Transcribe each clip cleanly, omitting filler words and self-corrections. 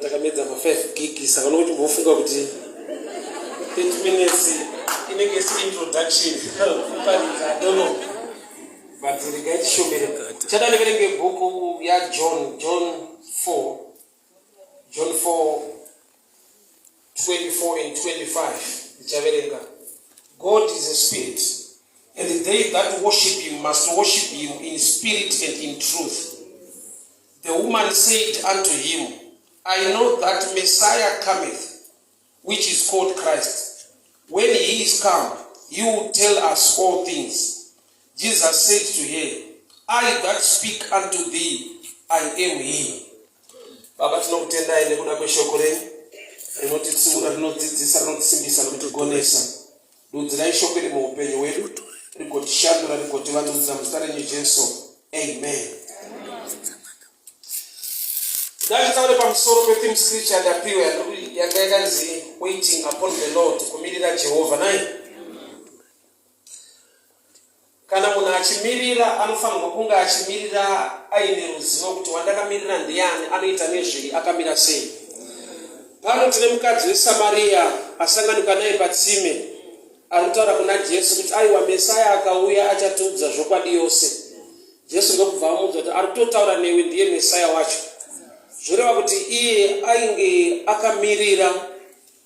Takamedza ma 5 gig, saka unokuchimbofunga kuti 30 minutes inenge isi introduction kuparidza. I don't know, but regai tishomere. Chada ndiverenge bhuku yaJohn, John 4, John 4 24 and 25. Ndichaverenga. God is a spirit, and they that worship him must worship him in spirit and in truth. The woman said unto him, I know that Messiah cometh, which is called Christ. When he is come, he will tell us all things. Jesus said to her, I that speak unto thee, I am he. Baba, tinokutendai nekuda kweshoko renyu rinotitsiura, rinodzidzisa, rinotisimbisa nokutigonesa. Dudzirai shoko iri muupenyu hwedu, rigotishandura, rigotivandudza, muzita renyu Jesu, amen. Ndatitaure pamusoro petheme scripture yandapiwa yanga yakanzi "Waiting upon the Lord", kumirira Jehovha. Nai kana munhu achimirira, anofanirwa kunge achimirira aine ruzivo kuti wandakamirira ndiani, anoita nezvei, akamira sei. Pano tine mukadzi weSamariya asanganikwa naye patsime, ari kutaura kuna Jesu kuti aiwa, Mesaya akauya achatiudza zvokwadi yose. Jesu ndokubva amuudza kuti ari kutotaura newe ndiye Mesaya wacho. Zvoreva kuti iye ainge akamirira,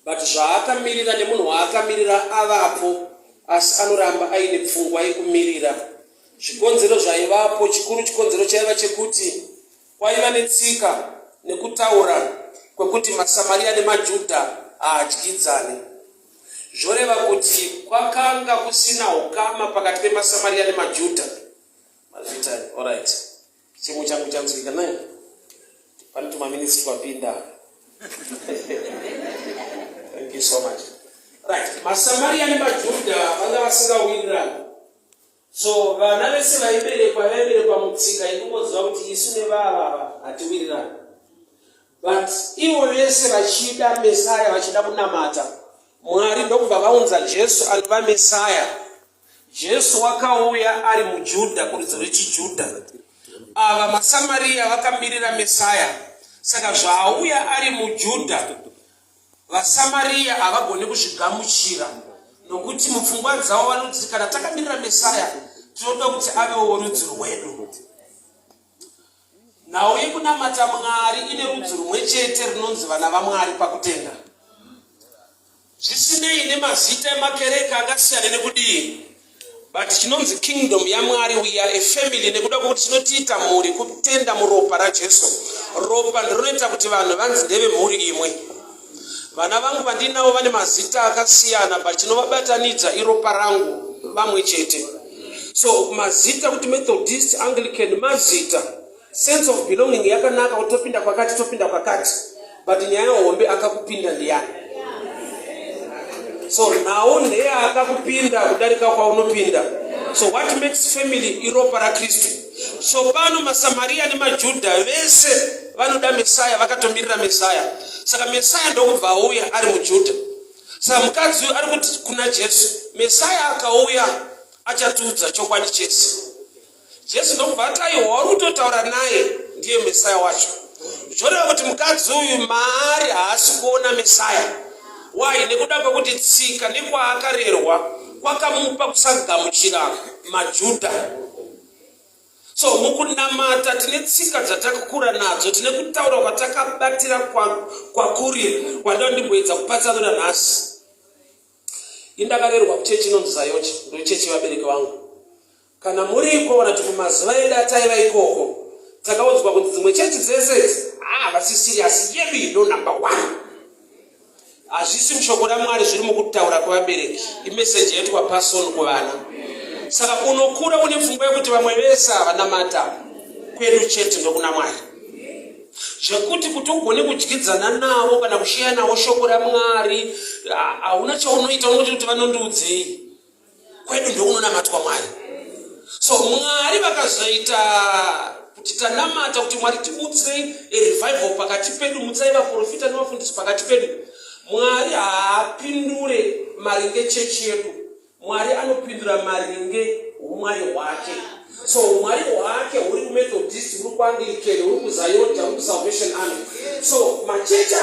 but zvaakamirira nemunhu waakamirira avapo, asi anoramba aine pfungwa yekumirira. Zvikonzero zvaivapo, chikuru chikonzero chaiva chekuti kwaiva netsika nekutaura kwekuti maSamariya nemaJudha haadyidzane. Zvoreva kuti kwakanga kusina ukama pakati pemaSamariya nemaJudha. Mazvita, alright, chimwe changu chanzwika nai pane tumaminitsi twapinda. Thank you so much. Right, maSamariya nemaJudha vanga vasingawirirani. So vana vese vaiberekwa, vaiberekwa mutsika yekungoziva kuti isu nevavava hatiwirirani. But ivo vese vachida Mesaya, vachida kunamata Mwari, ndokubva vaunza Jesu anova Mesaya. Jesu wakauya ari muJudha, kurudzi rwechiJudha. Ava maSamariya vakamirira Mesaya. Saka zvaauya ari muJudha, vaSamariya havagoni kuzvigamuchira, nokuti mupfungwa dzavo vanoti kana takamirira Mesaya, tinoda kuti avewo worudzi rwedu. Nhau yekunamata Mwari ine rudzi rumwe chete rinonzi vana vaMwari pakutenda, zvisinei nemazita emakereke angasiyana nekudii, but chinonzi kingdom yaMwari, we are a family, nekuda kwekuti chinotiita mhuri kutenda muropa raJesu. Ropa ndinoita kuti vanhu vanzi ndevemhuri imwe. Vana vangu vandinavo vane mazita akasiyana, but chinovabatanidza iropa rangu, vamwe chete. So mazita kuti Methodist, Anglican, mazita. Sense of belonging yakanaka, kuti topinda kwakati, topinda kwakati, but nyaya hombe, akakupinda ndiyani? So nhau ndeye akakupinda kudarika kwaunopinda. So what makes family iropa raKristu. So pano maSamariya nemaJudha vese vanoda Mesaya, vakatomirira Mesaya. Saka Mesaya ndokubva auya ari muJudha. Saka mukadzi uyu ari kuti kuna Jesu, Mesaya akauya achatiudza chokwadi chese. Jesu ndokubva ati, aiwa, uri kutotaura naye ndiye Mesaya wacho. Zvoreva kuti mukadzi uyu maari haasi kuona Mesaya. Why? Nekuda kwekuti tsika nekwaakarerwa kwakamupa kusagamuchira maJudha. So mukunamata tine tsika dzatakakura nadzo, tine kutaura kwatakabatira, kwakuri kwandava ndimboedza kupatsanura nhasi. Indakarerwa kuchechi inonzi ZAOGA, ndochechi vabereki vangu. Kana muriko, kana kuti mumazuva edu ataiva ikoko, takaudzwa kuti dzimwe chechi dzese idzi havasi serious, yedu ino number one. Hazvisi mushoko raMwari, zviri mukutaura kwevabereki, imeseji yaitwa pass on kuvana. Saka unokura une pfungwa yekuti vamwe vese havanamata, kwedu chete ndokuna Mwari, zvekuti kuti ugone kudyidzana navo kana kushiya navo shoko raMwari, hauna chaunoita. Unoti kuti vanondiudzei, kwedu ndokunonamatwa Mwari. So Mwari vakazoita kuti tanamata kuti Mwari timutsirei revival pakati pedu, mutsai vaprofita nevafundisi pakati pedu. Mwari haapindure maringe chechi yedu. Mwari anopindura maringe umwari hwake. So umwari hwake huri kuMethodist, huri kuAnglican, huri kuZAOGA, huri kuSalvation Army. So machechi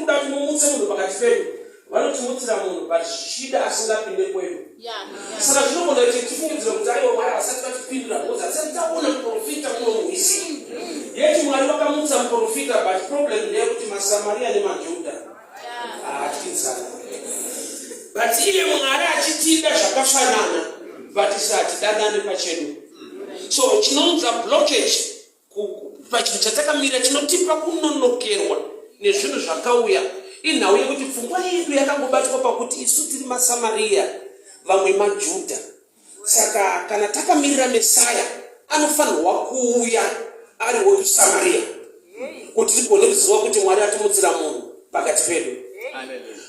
kuda kuti mumutse munhu pakati pedu. Vanotimutsira munhu but zvichida asingapinde kwedu. Saka zvinogona kuti tifungidzire kuti aiwa Mwari havasati vatipindura because hatisati taona muprofita muno muhwisi. Yet Mwari vakamutsa muprofita but problem ndeyekuti maSamaria nemaJuda haatyidzana. But iye Mwari achitida zvakafanana but isu hatidanane pachedu. So chinounza blockage pachinhu chatakamira chinotipa kunonokerwa nezvinhu zvakauya inhau yekuti pfungwa yedu yakangobatwa pakuti isu tiri masamariya vamwe majudha saka kana takamirira mesaya anofanirwa kuuya ari wekusamariya kuti tigone kuziva kuti mwari atimutsira munhu pakati pedu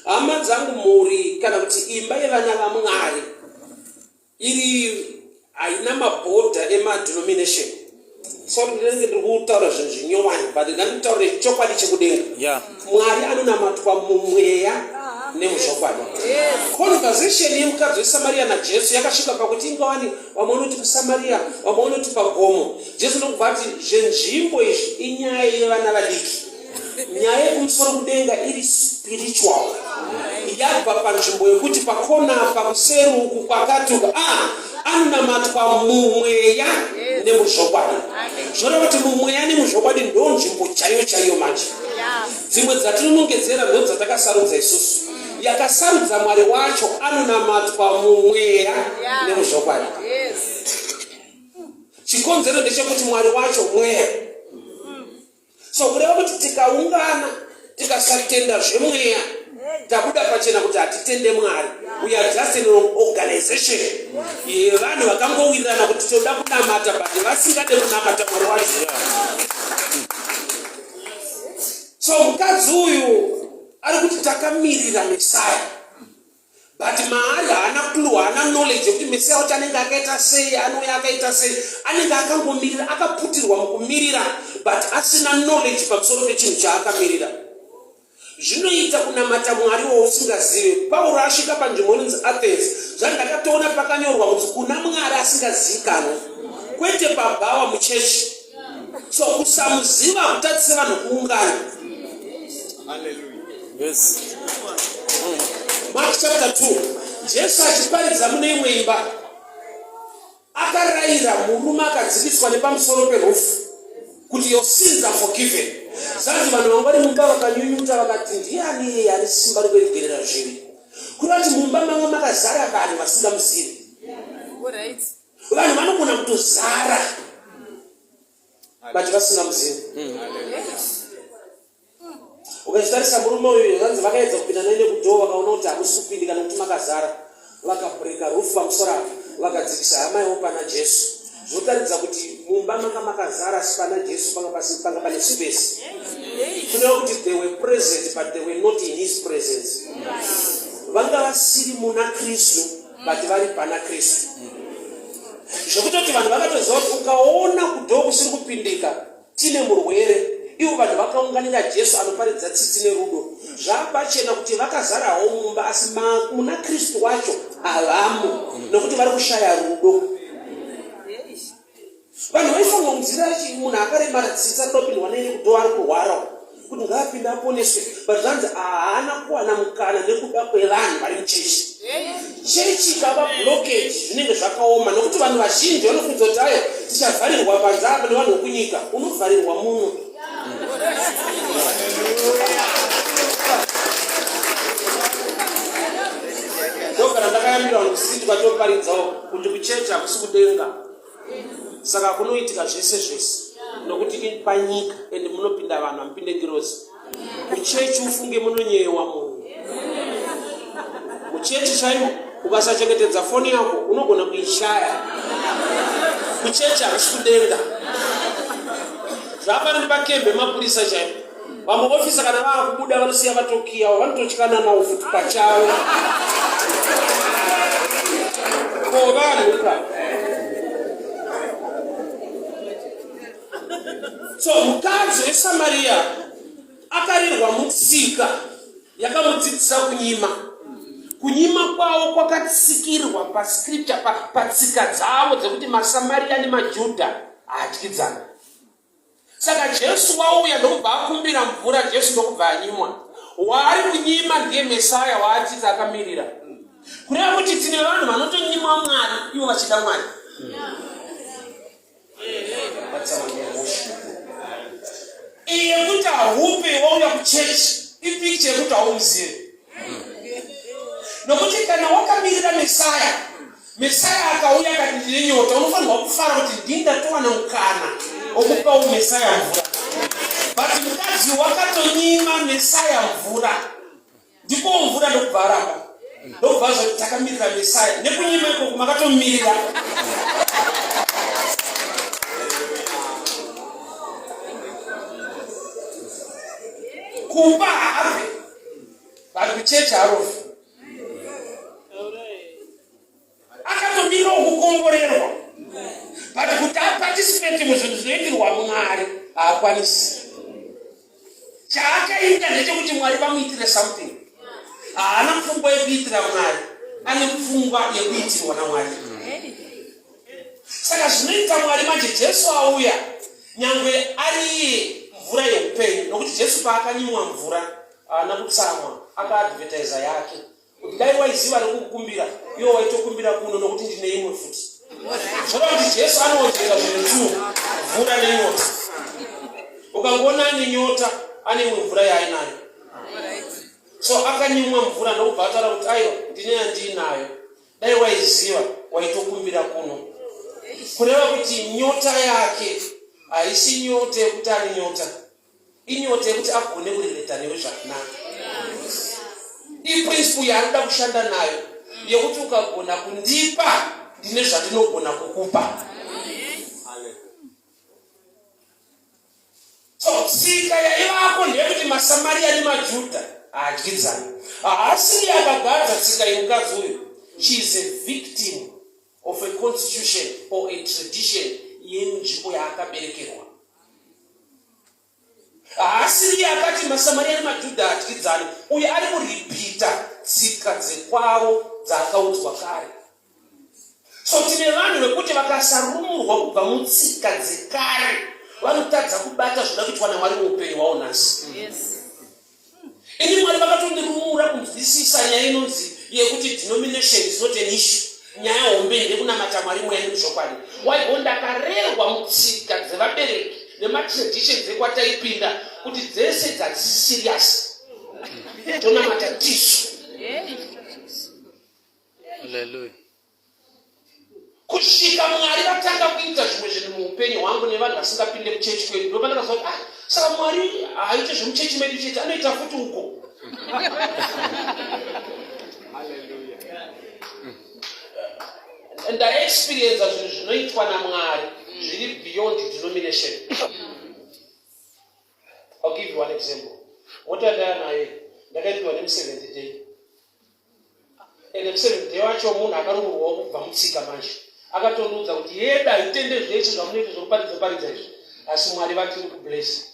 hama dzangu mhuri kana kuti imba yevana vamwari iri haina mabhodha emadenomination sorry ndinenge ndiri kutaura zvinhu zvinyowani but ndandikutaurire chokwadi chekudenga yeah. Mwari anonamatwa mumweya nemuzvokwadi. Conversation yemukadzi weSamaria naJesu yakasvika pakuti ingawani vamwe vanoti kuSamaria, vamwe vanoti pagomo. Jesu ndokubva ati zvenzvimbo izvi inyaya yevana vadiki. Nyaya yekumusoro kudenga iri spiritual. Yabva panzvimbo yekuti pakona apa kuseri uku kwakati uku ah, anonamatwa mumweya nemuzvokwadi. Zvoreva kuti mumweya nemuzvokwadi ndo nzvimbo chaiyo chaiyo manje. Dzimwe dzatinonongedzera ndo dzatakasarudza isusu. Yakasarudza Mwari wacho anonamatwa mumweya nemuzvokwadi. Chikonzero ndechekuti Mwari wacho mweya. So kureva kuti tikaungana tikasatenda zvemweya tabuda pachena kuti hatitende Mwari. We are just an organization yevanhu vakangowirirana kuti toda kunamata but vasingade kunamata Mwari wacho. So mukadzi uyu ari kuti takamirira Mesaya. But maari haana clue, haana knowledge yekuti Mesiya wacho anenge akaita sei, anouya akaita sei. Anenge akangomirira, akaputirwa mukumirira, but asina knowledge pamusoro pechinhu chaakamirira. Zvinoita kunamata Mwari wausingazive. Pauro asvika panzvimbo inonzi Athens, zvandakatoona pakanyorwa kunzi kuna Mwari asingazivikanwe, kwete pabhawa muchechi. So kusamuziva hakutadzise vanhu kuungana. Yes. Mark chapter 2 Jesu achiparidza mune imwe imba akarayira murume akadzikiswa nepamusoro perufu kuti your sins are forgiven. Zvanzi vanhu vanga vari mumba vakanyunyuta vakati ndiani iyeye ane simba rekuregerera zvivi? Kureva kuti mumba manga makazara vanhu vasingamuzivi. Vanhu vanogona kutozara but vasingamuzivi. Ukachitarisa murume uyu zvanzi vakaedza kupinda naye nekudhoo vakaona kuti hamusi kupindika nekuti makazara vakabreaka roof pamusoro apa vakadzikisa hama yavo pana Jesu zvotaridza kuti mumba manga makazara asi pana Jesu panga pasi panga pane space kureva kuti they were present but they were not in his presence vanga vasiri muna Kristu but vari pana Kristu zvekutoti vanhu vakatoziva kuti ukaona kudhoo kusiri kupindika Tine murwere. Ivo vanhu vakaunganira Jesu anoparidza tsitsi nerudo. Zvapachena kuti vakazara havo mumba asi ma, muna Kristu wacho havamo nokuti vari kushaya rudo. Vanhu vaifanirwa kunzwira munhu akaremara tsitsi anoda kupindwa nei nekudo ari kurwara kuti ngaapinde aponeswe but zvanzi haana kuwana mukana nekuda kwevanhu vari muchechi. Chechi ikava blockage zvinenge zvakaoma nokuti vanhu vazhinji vanofunza kuti ayo tichavharirwa panze apa nevanhu vekunyika. Unovharirwa muno. Ndogara ndakayambira vanhu kusiti kwatoparidzawo kuti kuchechi hakusi kudenga. Saka kunoitika zvese zvese nokuti panyika and munopinda vanhu hamupinde ngirozi. Muchechi ufunge munonyeyewa munhu. Muchechi chaimo ukasachengetedza foni yako unogona kuishaya. Kuchechi hakusi kudenga. Zvafanira pakembe mapurisa chaipo. Vamwe ofisa kana vava kubuda vanosiya vatokiya vanototyana nawo futi pachavo. Ko vanhu ka. So mukadzi weSamaria akarerwa mutsika yakamudzidzisa kunyima. Kunyima kwavo kwakatsikirwa pascripture patsika dzavo dzekuti maSamaria nemaJudha haadyidzani. Saka Jesu wauya ndokubva akumbira mvura, Jesu ndokubva anyimwa. Waari kunyima ndiye Mesaya waatiti akamirira. Kureva kuti tine vanhu vanotonyimwa Mwari ivo vachida Mwari. Iyi yekuti haupe wauya kuchechi ipikicha yekuti haumuzive. Nokuti kana wakamirira Mesaya, Mesaya akauya akati ndine nyota, unofanirwa kufara kuti ndini ndatowana mukana wokupawo Mesaya mvura. But mukadzi wakatonyima Mesaya mvura. Ndipo mvura ndokubva aramba. Ndokubva azoti takamirira Mesaya. Nekunyima ikoko makatomirira. Kupa haape. But kuchechi harofi. Akatomirirawo kukomborerwa. But kuti aparticipate muzvinhu zvinoitirwa Mwari haakwanisi. Chaakaita ndechekuti Mwari vamuitire something. Haana pfungwa yekuitira Mwari, ane pfungwa yekuitirwa naMwari. Saka zvinoita Mwari manje, Jesu auya nyangwe ari iye mvura yeupenyu, nokuti Jesu paakanyimwa mvura haana kutsamwa, akaadvertisa yake kuti dai waiziva rekukukumbira iwo waitokumbira kuno nokuti ndine imwe futi. Zvoreva kuti Jesu anoonzeka zvinhu two, mvura nenyota. Ukangoona ane nyota, ane imwe mvura yaainayo. So akanyimwa mvura ndokubva ataura kuti aiwa, ndine yandiinayo, dai waiziva waitokumbira kuno. Kureva kuti nyota yake haisi nyota yekuti ane nyota, inyota yekuti agone kureleta newe zvakanaka. Iprinciple yaanoda kushanda nayo yekuti ukagona kundipa ndine zvandinogona kukupa. So tsika yaivako ndeyekuti maSamaria nemaJudha haadyidzani. Haasi iye akagadza tsika yemukadzi uyu. She is a victim of a constitution or a tradition yenzvimbo yaakaberekerwa. Haasi iye akati maSamaria nemaJudha haadyidzani. Uyu ari kuripita tsika dzekwavo dzaakaudzwa kare. So tine vanhu vekuti vakasarumurwa kubva mutsika dzekare vanotadza kubata zvinoda kuitwa naMwari muupenyu hwavo nhasi. Yes. Ini Mwari vakatondirumura kunzwisisa nyaya inonzi yekuti denomination is not an issue. Nyaya hombe ndekunamata Mwari mweya nemuzvokwadi. Waigo ndakarerwa mutsika dzevabereki nematraditions ekwataipinda kuti dzese dzadzisi serious. Tonamata tisu. Hallelujah. Kusvika Mwari vatanga kuita zvimwe zvinhu muupenyu hwangu nevanhu vasingapinde muchechi kwedu, ndopandakaziva kuti ah, saka Mwari haaite zvemuchechi medu chete, anoita futi uko. Ndaexperienza zvinhu zvinoitwa naMwari zviri beyond denomination. I'll give you one example. Mota yandaya nayo ndakaipiwa nemuseventh day. Ende museventh day wacho munhu akarumurwawo kubva mutsika manje. Akatondiudza kuti yeda itende zvese zvamunoita zvekuparidza paridza izvi. Asi Mwari vatiri kubless.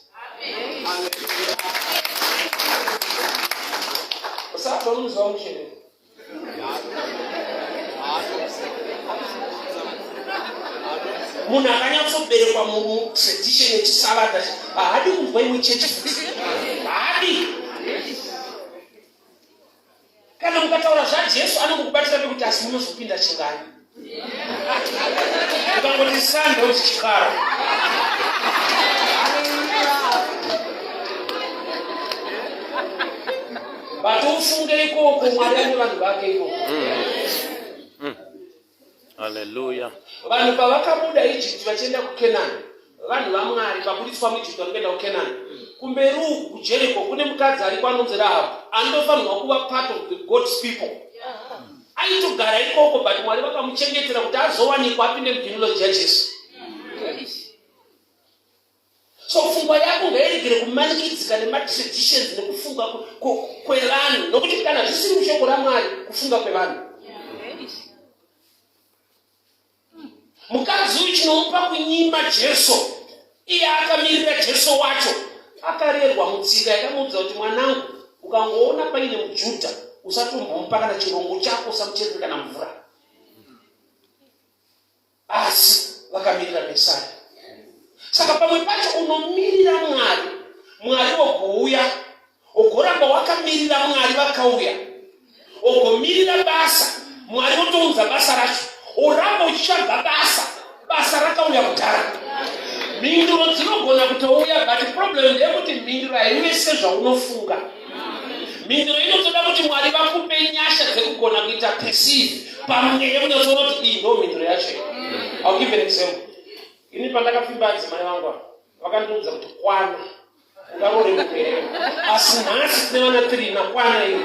Usabva unoziva muchene. Munhu akanyatsoberekwa mutradition yechisavadha haadi kunzwa imwe chechi futi. Haadi. Kana mukataura zvaJesu anongokubatira pekuti asi munozopinda chingani. Ukangoti Sunday uti chikara. But ufunge ikoko Mwari ane vanhu vake ikoko. Hallelujah. Vanhu pavakabuda Egypt vachienda kuKenani, vanhu vaMwari vabuditswa muEgypt vari kuenda kuKenani. Kumberi uku kuJericho kune mukadzi ariko anonzi Rahab anotofanirwa kuva part of the God's people. Aitogara ikoko but Mwari vakamuchengetera kuti azowanikwa apinde mugenealogy yaJesu. So pfungwa yako ngairegere kumanikidzika nematraditions nekufunga kwevanhu, nokuti kana zvisiri mushoko raMwari kufunga kwevanhu. Mukadzi uyu chinomupa kunyima Jesu, iye akamirira Jesu wacho, akarerwa mutsika yakamuudza kuti mwanangu, ukangoona paine muJudha usatombomupa kana chirongo chako, usamucherere kana mvura. Asi vakamirira Mesaya. Saka pamwe pacho unomirira Mwari, Mwari ogouya ogoramba wakamirira. wakamirira Mwari vakauya, ogomirira basa, Mwari votounza basa racho, oramba uchitsvaga basa, basa rakauya kudhara. Mhinduro dzinogona kutouya, but problem ndeyekuti mhinduro haiuye sezvaunofunga. Mhinduro inotoda kuti Mwari vakupe nyasha dzekugona kuita perceive pamweya, kunyatsoona kuti iyi ndo mhinduro yacho. I'll give an example. Ini pandakapfimba adzimai vangu ava, vakandiudza kuti kwana ungarore mubereko, asi nhasi tine vana 3 nakwana iyo.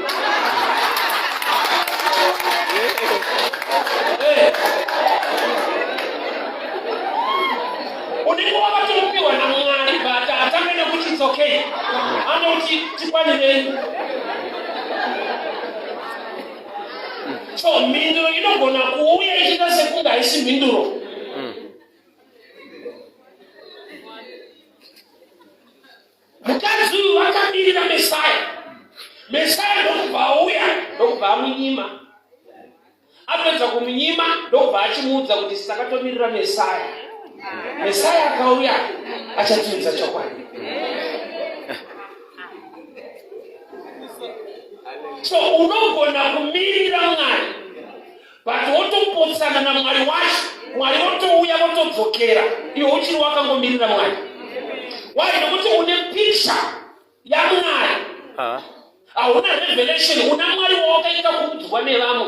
Unenge wakatopiwa naMwari, but hatange nekuti it's okay, anoti tikwanirei. So mhinduro inogona kuuya ichiita sekunge haisi mhinduro. Mukadzi uyu akamirira Mesaya, Mesaya ndokubva auya, ndokubva amunyima. Apedza kumunyima, ndokubva achimuudza kuti sakatomirira Mesaya, Mesaya akauya achatiudza chokwadi. So unogona kumirira Mwari, but wotopotsana naMwari wacho, Mwari wotouya votodzokera, iwe uchiri wakangomirira Mwari. Why? Nokuti une picture yaMwari, hauna revelation. Una Mwari wawakaita kuudzwa nevamwe.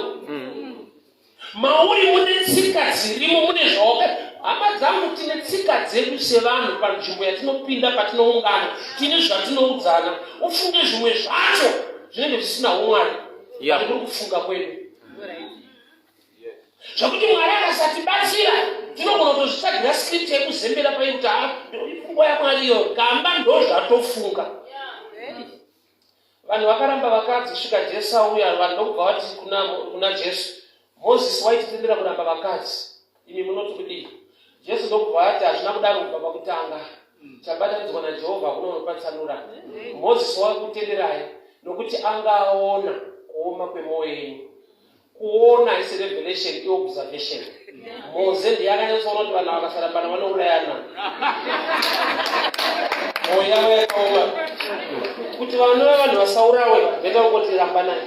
Mauri mune tsika dzirimo, mune zvawaka. Hama dzangu, tine tsika dzedu sevanhu panzvimbo yatinopinda, patinoungana tine zvatinoudzana. Ufunge zvimwe zvacho zvinenge zvisina umwari, kuri kufunga kwedu, zvakuti Mwari akasatibatsira tinogona kutozvitsvagira script yekuzembera pai kuti ha, ipfungwa yaMwari iyo, kamba ndo zvatofunga. Vanhu vakaramba vakadzi svika Jesu auya. Vanhu ndokubva vati kuna Jesu, "Mozisi waititendera kuramba vakadzi, imi munoti kudii?" Jesu ndokubva ati, "Hazvina kudaro kubva pakutanga. Chabatanidzwa naJehovha hakuna unopatsanura. Mozisi wakutenderai nokuti angaona kuoma kwemwoyo yenyu." Kuona isi revelation, iobservation. Moze ndiye akanyatsoona kuti vanhu vakasarambana vanourayana, mwoyo yavo yakaoma. Kuti vanova vanhu vasaurawe, better kungoti rambanai.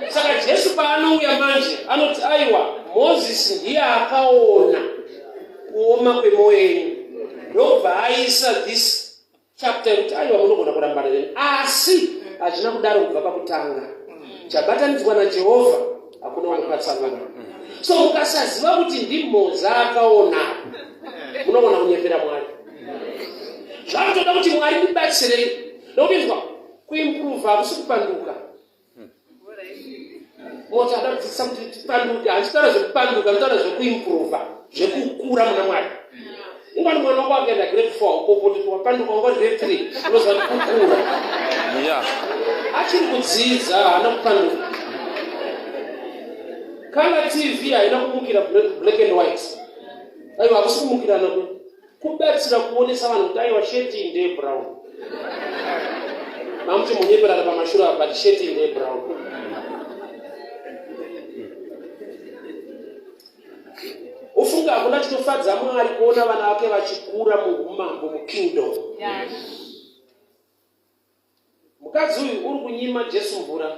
Saka Jesu paanouya manje anoti, "Aiwa, Mozisi ndiye akaona kuoma kwemwoyo yenyu, ndobva aisa this chapter yekuti aiwa, munogona kurambana neni, asi hazvina kudaro kubva pakutanga. Chabatanidzwa naJehovha hakuna unopatsanura." So mukasaziva kuti ndiMoza akaona, munogona kunyepera Mwari. Zvakutoda kuti Mwari ndibatsirei, nokuti nzwa, kuimprova hakusi kupanduka. Moti ada kudzidzisa kuti tipanduke. Handichitaura zvekupanduka, nditaura zvekuimprova, zvekukura muna Mwari. Ingwani mwana wako akaenda grade 4, ukopoti wapanduka, wanga grade 3, unoziva kuti kukura. Achiri kudzidza, haana kupanduka. Color TV haina kumukira black and white. Aiwa, hakusi kumukirana, kubatsira kuonesa vanhu kuti aiwa, sheti ndeye brown. Mamuti munyeperana pamashure apa, but sheti ndeye brown. Ufunga hakuna chinofadza Mwari kuona vana vake vachikura muumambo, mukingdom. Mukadzi uyu uri kunyima Jesu mvura,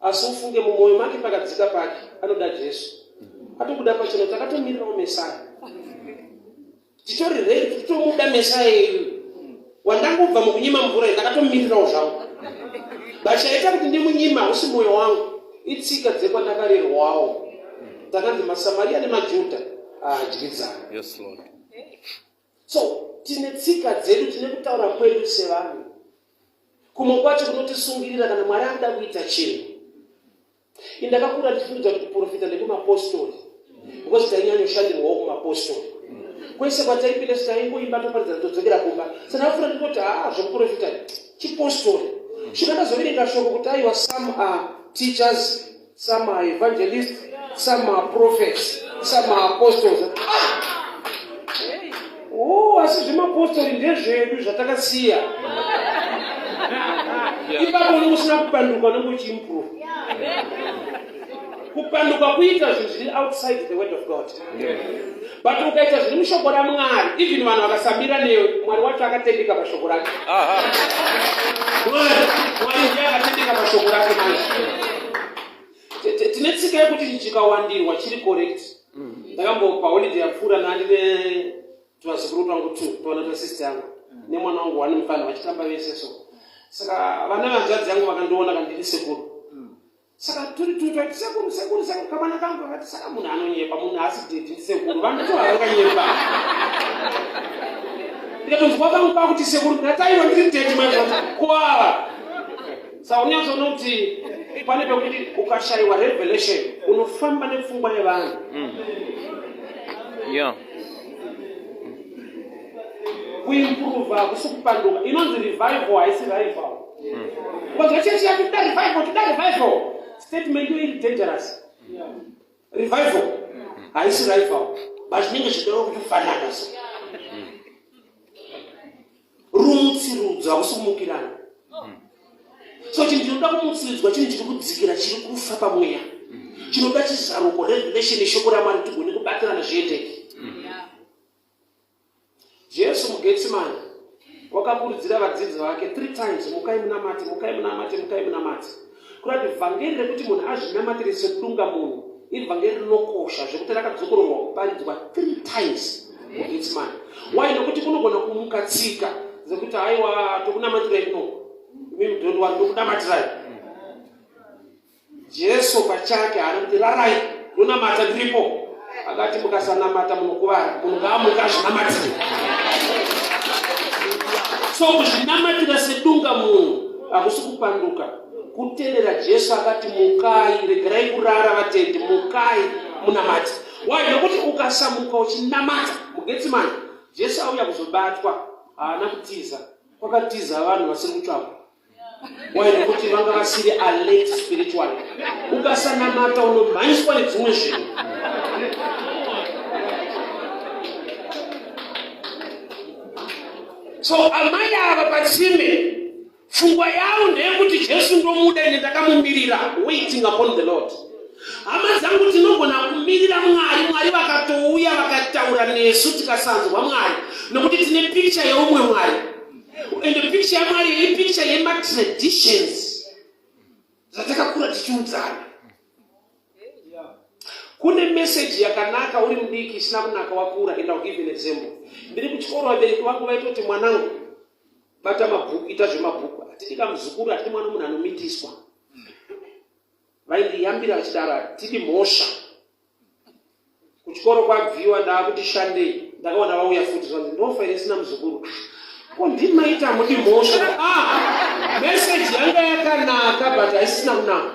asi ufunge mumwoyo make pakadzika pake anoda Jesu. Atobuda pachena kuti akatomirirawo Mesaya, titori ready, titomuda Mesaya yeyu. Wandangobva mukunyima mvura iyi, ndakatomirirawo zvangu, but chaita kuti ndimunyima hausi mwoyo wangu, itsika dzekwandakarerwawo. Takanzi maSamaria nemaJudha haadyidzana. Yes, Lord. So tine tsika dzedu, tine kutaura kwedu sevanhu, kumwe kwacho kunotisungirira kana Mwari anoda kuita chinhu. Indakakura ndichifungidza kuti kuprofita ndekumapostori, because tainyanyoshandirwawo kumapostori. Kwese kwataipinda taingoimba, toparidza, todzokera kumba. Saka ndakafura ndikoti, haa, zvekuprofita chipostori. Svika ndazoverenga shoko kuti aiwa, some are teachers, some are evangelists, some are prophets, some are apostles. Ah! Oh, asi zvemapostori ndezvedu zvatakasiya. Ipapo unenge usina kupanduka, unenge uchiimprove. Kupanduka kuita zvinhu zviri outside the word of God. But ukaita zviri mushoko raMwari, even vanhu vakasamira newe, Mwari wacho akatendeka pashoko rake. Mwari ndiye akatendeka pashoko rake manje. Tine tsika yekuti chikawandirwa chiri correct. Ndakambopa holiday yapfuura nandine twazukuru twangu two, twana twasister yangu nemwana wangu one mufana vachitamba vese so. Saka vana vehanzvadzi yangu vakandiona kandiri sekuru. Saka turi tu twaiti sekuru sekuru sekuru kamwana kangu kakati saka munhu anonyepa munhu haasi dedi ndisekuru vanhu tu havanganyepa. Ndikatonzwa kangu kwakuti sekuru ndatairwa ndiri dedi manje kwava. Saka unyatsoona kuti pane pekuti ukashaiwa revelation unofamba nepfungwa yevanhu. Yeah. Kuimprove hakusi kupanduka. Inonzi revival haisi rival. Ukanzwa chechi yako toda revival, toda revival. Statement iyo iri dangerous. Revival haisi rival. But zvinenge zvichida kufanana so. Rumutsirudzo hakusi kumukirana. So chinhu chinoda kumutsiridzwa chinhu chiri kudzikira chiri kufa pamweya. Chinoda chizaruko, revelation yeshoko raMwari tigone kubatirana zviendeke. Jesu muGetsemane wakakurudzira vadzidzi vake 3 times, mukai munamate, mukai munamate, mukai munamate. Kurati vhangeri rekuti munhu azvinamatire sedunga munhu ivhangeri rinokosha zvekuti rakadzokororwa kuparidzwa 3 times muGetsemane. Why? Nekuti kunogona kumuka tsika dzekuti haiwa tokunamatirai kuno, imimi don't worry, ndokunamatirai. Jesu pachake haana kuti rarai ndonamata ndiripo. Akati mukasanamata munokuvara, munhu ngaamuka azvinamatire. So kuzvinamatira sedunga munhu hakusi kupanduka, kuterera Jesu akati mukai, regerai kurara vatendi, mukai munamate. Why? Nekuti ukasamuka uchinamata muGetsemane, Jesu auya kuzobatwa, haana kutiza, kwakatiza vanhu vasiri kutsvagwa. Why? Nekuti vanga vasiri alert spiritually. Ukasanamata unomhanyiswa nedzimwe zvinhu. So amai ava patsime pfungwa yavo ndeyekuti Jesu ndomuda ende ndakamumirira, waiting upon the Lord. Hama dzangu, tinogona kumirira Mwari, Mwari vakatouya vakataura nesu tikasanzwa Mwari, nokuti tine picture yeumwe Mwari. And the picture yaMwari ipicture yematraditions zvatakakura tichiudzana. Kune message yakanaka uri mudiki isina kunaka wakura. And I'll give you an example. Ndiri kuchikoro, vabereki vangu vaitoti mwanangu bata mabhuku, ita zvemabhuku, hatidi kamuzukuru, hatidi mwana munhu anomitiswa. Vaindiyambira vachidaro, hatidi mhosva. Kuchikoro kwabviwa ndaakuti shandei, ndakaona vauya futi zvanzi ndofa here sina muzukuru. Ko ndini maita hamudi mhosva. Message yanga yakanaka but haisina kunaka.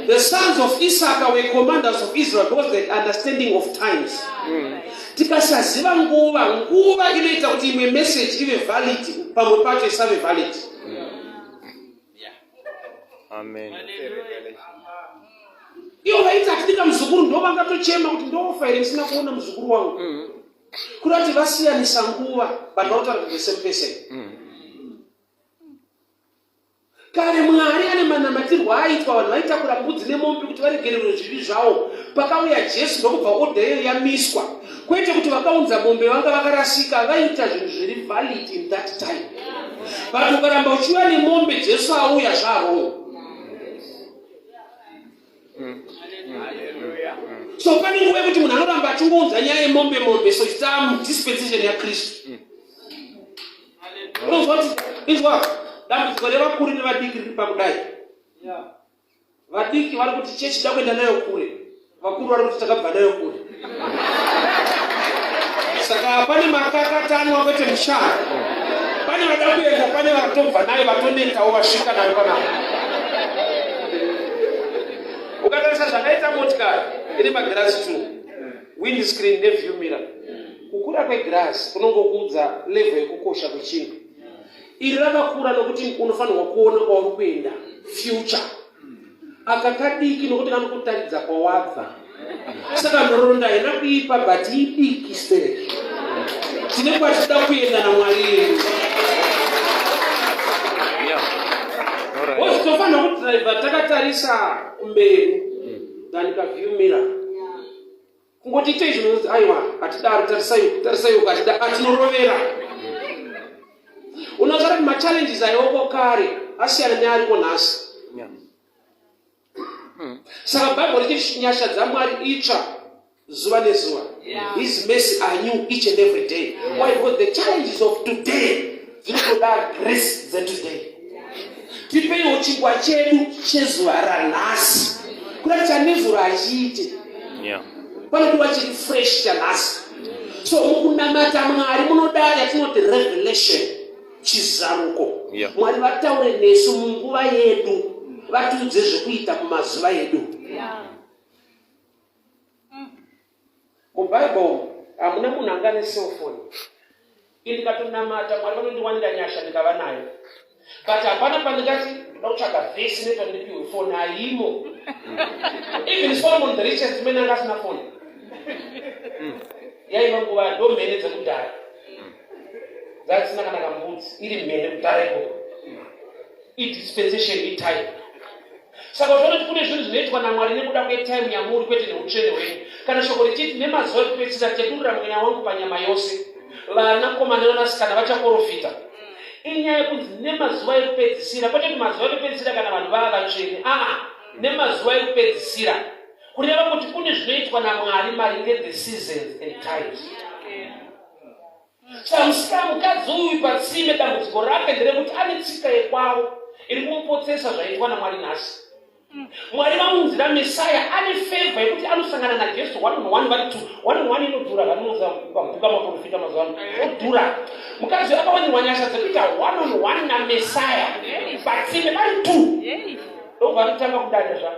The sons of Issachar were commanders of Israel because they had understanding of times. Tikasaziva nguva, nguva inoita kuti imwe message ive valid, pamwe pacho isave valid. Amen. Ivo vaiti hatidika muzukuru, ndo vangatochema kuti ndofa here ndisina kuona muzukuru wangu. Kurati vasiyanisa nguva, but vanotaura the same person. Kare Mwari ane manamatirwo aiitwa, vanhu vaitakura mbudzi nemombe kuti varegererwe zvivi zvavo. Pakauya Jesu ndokubva order iyo yamiswa. Kwete kuti vakaunza mombe vanga vakarasika, vaiita zvinhu zviri valid in that time. But ukaramba uchiuya nemombe Jesu auya zvaroo. So pane nguva yekuti munhu anoramba achingounza nyaya yemombe mombe, so it's dispensation yaKristu. Unonzwa kuti inzwa dambudziko revakuru nevadiki riri pakudai. Vadiki vari kuti chechi da kuenda nayo kure, vakuru vari kuti takabva nayo kure. Saka pane makakatanwa kwete mushana. Pane vada kuenda, pane vatobva nayo, vatonetawo vasvika nayo panapa. Ukatarisa zvakaita motikari ine magirazi 2, windscreen neview mirror. Kukura kwegirazi kunongokuudza level yekukosha kwechinhu. Iri rakakura nokuti unofanirwa kuona kwauri kuenda, future. Aka kadiki nokuti kanokutaridza kwawabva. Saka nhoroondo haina kuipa, but idiki stereki. Tine kwatinoda kuenda naMwari yedu. Yeah. All right. Tofanira kudhiraivha takatarisa kumberi than kaview mirror. Kungoti itei zvinonzi aiwa, hatidaro, tarisai, tarisai uko, hatida, atinorovera. Unoziva kuti machallenges aioko kare asiyana neariko nhasi. Saka Bhaibheri richiti nyasha dzaMwari itsva zuva nezuva. His mercy are new each and every day. Why? Because the challenges of today dzinotoda grace dzetoday. Tipeiwo chingwa chedu chezuva ranhasi, kuda chanezuro hachiite. Panodiwa chiri fresh chanhasi. So mukunamata Mwari munoda yatinoti revelation, chizaruko. Mwari vataure nesu munguva yedu, vatiudze zvekuita mumazuva edu. MuBhaibheri hamuna munhu anga necellphone. Ini ndikatonamata, Mwari vanondiwanira nyasha ndikava nayo, but hapana pandingati ndoda kutsvaga vhesi inoita ndipiwe foni. Haimo. Even Solomon, the richest man, anga asina foni. Yaiva nguva ndo mhene dzekudhara dzadzisina kana kambudzi, iri mhene kudhara ikoko, idispensation, itime. Saka uchiona kuti kune zvinhu zvinoitwa naMwari nekuda kwetime yamuri, kwete neutsvene hwenyu. Kana shoko richiti nemazuva ekupedzisira ndichadurura mweya wangu panyama yose, vanakomana nevanasikana vachaprofita, inyaya yekunzi nemazuva ekupedzisira, kwete kuti mazuva ekupedzisira kana vanhu vava vatsvene. Aa, nemazuva ekupedzisira kureva kuti kune zvinoitwa naMwari maringe the seasons and times. Saka mukadzi uyu patsime, dambudziko rake nderekuti ane tsika yekwavo iri kumupotsesa zvaitwa naMwari nhasi. Mwari vamunzira Mesaya, ane favour yekuti anosangana naJesu one on one, vari two, one on one inodhura. Vanoza vabhuka maprofita mazuva ano odhura. Mukadzi uyu akawanirwa nyasha dzekuita one on one naMesaya patsime vari two, ndobva atotanga kudada zvake.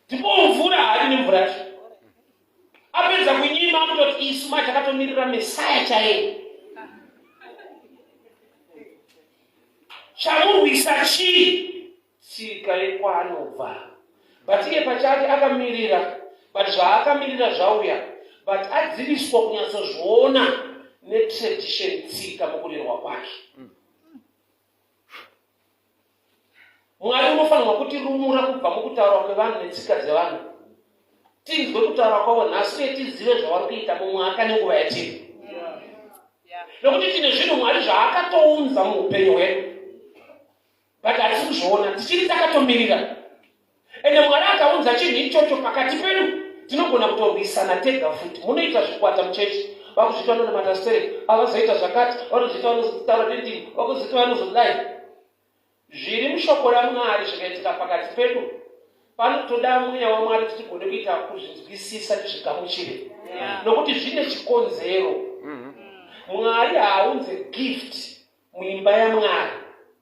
Ndipo mvura haadi nemvura yacho. Apedza kunyima, akutoti isu ma takatomirira Mesaya chaiye. Chamurwisa chii? Tsika yekwaanobva. But iye pachake akamirira, but zvaakamirira zvauya, but adziviswa kunyatsozviona netradition, tsika mukurerwa kwake. Mwari unofanirwa kutirumura kubva mukutaura kwevanhu netsika dzevanhu, tinzwe kutaura kwavo nhasi uye tizive zvavari kuita mumwaka nenguva yatiri, nokuti tine zvinhu Mwari zvaakatounza muupenyu hwedu, but hatisi kuzviona, tichiri takatomirira. Ende Mwari akaunza chinhu ichocho pakati pedu, tinogona kutorwisana tega futi. Munoita zvikwata muchechi, vakuzviita vanonamata stereki, avazoita zvakati, vanozviita vanozotaura nendimi, vakuzoita vanozodai. Zviri mushoko raMwari zvikaitika pakati pedu, panotoda mweya waMwari kuti tigone kuita kuzvinzwisisa, tizvigamuchire, nokuti zvine chikonzero. Mwari haaunze gift muimba yaMwari,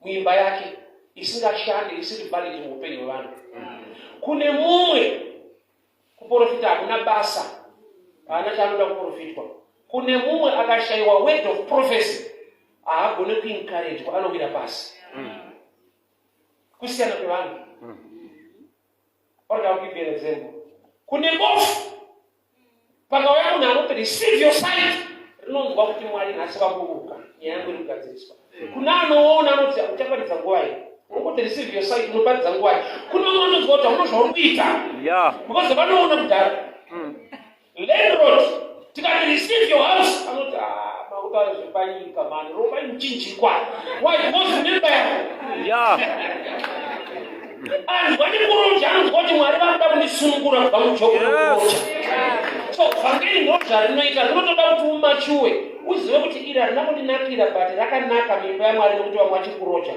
muimba yake, isingashande, isiri valid muupenyu hwevanhu. Kune mumwe kuprofita hakuna basa, haana chaanoda kuprofitwa. Kune mumwe akashayiwa word of prophecy haagone kuencouragwa, anowira pasi. Kusiyana kwevanhu. Or I'll give you an example. Kune bofu, pakauya munhu anoti, "Receive your sight," rinonzwa kuti Mwari nhasi vaburuka, nyaya yangu iri kugadziriswa. Kuna anoona anoti, "Uchaparidza nguva iyi? Urikuti receive your sight, unoparidza nguva iyi?" Kune vamwe vanonzwa kuti hauna zvauri kuita because vanoona kudhara. Landlord tikati, "Receive your house," anoti, "Ah, makutaura zvepanyika mani, rovai muchinjikwa." Why? Because nemba yako anzwa nekuroja, anonzwa kuti Mwari vakuda kundisunungura kubva mujoko rekuroja. So vhangeri ndo zvarinoita, rinotoda kuti umature, uzive kuti iri harina kundinakira, but rakanaka muimba yaMwari, nekuti vamwe vachiri kuroja.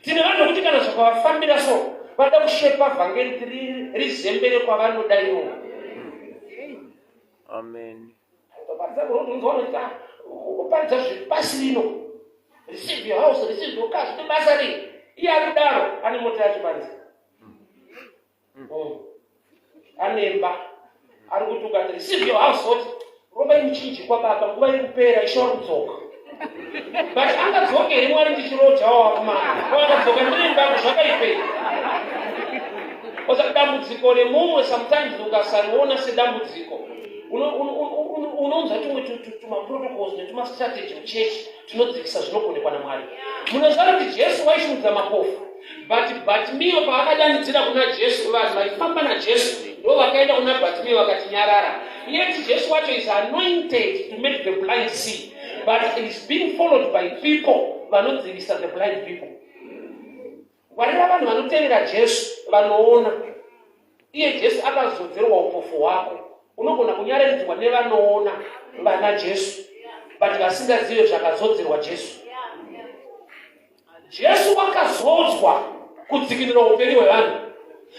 Tine vanhu vekuti kana zvakavafambira so, vanoda kushepa vhangeri kuti rizembere kwavanoda ivo. Amen. Kuparidza kurondonzwa vanoti, "Ah, ukuparidza zvepasi rino, receive your house, receive your car, zvine basa rei?" Iye ari kudaro ane mota yacho panze. Anemba ari kuti ukati receive your house, oti rovai muchinjikwa baba, nguva iri kupera, Ishe wari kudzoka. But angadzoke here Mwari ndichirojawo wakumana? Akadzoka ndiri imbangu, zvakaipei? Oza dambudziko remumwe sometimes ukasariona sedambudziko. Unounza tumwe tumaprotocols netumastrategy muchechi tunodzivisa zvinogonekwa naMwari. Munoziva kuti Jesu waishumidza mapofu, but Bartimeo paakadanidzira kuna Jesu, vanhu vaifamba naJesu ndo vakaenda kuna Bartimeo vakati, "Nyarara." Yet Jesu wacho is anointed to make the blind see, but is being followed by people vanodzivisa the blind people. Ngwarira vanhu vanotevera Jesu vanoona. Iye Jesu akazodzerwa upofu hwako. Unogona kunyararidzwa nevanoona vana Jesu, but vasingazive zvakazodzerwa Jesu. Jesu wakazodzwa kudzikinura upenyu hwevanhu.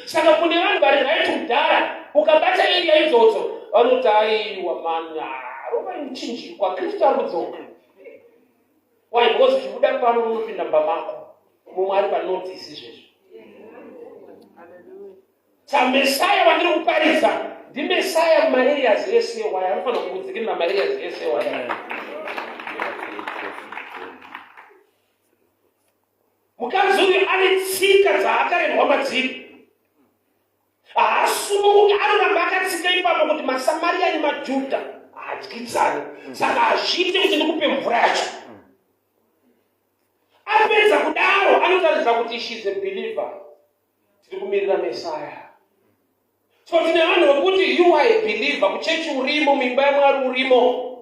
Saka kune vanhu vari right kudhara, ukabata area idzodzo vanoti, "Aiwa mana, rovai muchinjikwa, Kristu ari kudzoka." Why? Because uchibuda pano unopinda mumba mako, mumwe ari panotisi izvezvo. Samesaya wandiri kuparidza ndimesaya mumaareas ese. Waya anofanira kukudzikinura maareas ese waya. Mukadzi uyu ane tsika dzaakarerwa madziri, haasununguki, anoramba akatsika ipapo kuti maSamaria nemaJudha haadyidzani, saka hazviiti kuti ndikupe mvura yacho. Apedza kudaro anotaridza kuti she's a believer, tiri kumirira Mesaya. So tine vanhu vekuti you are a believer, kuchechi urimo, muimba yaMwari urimo,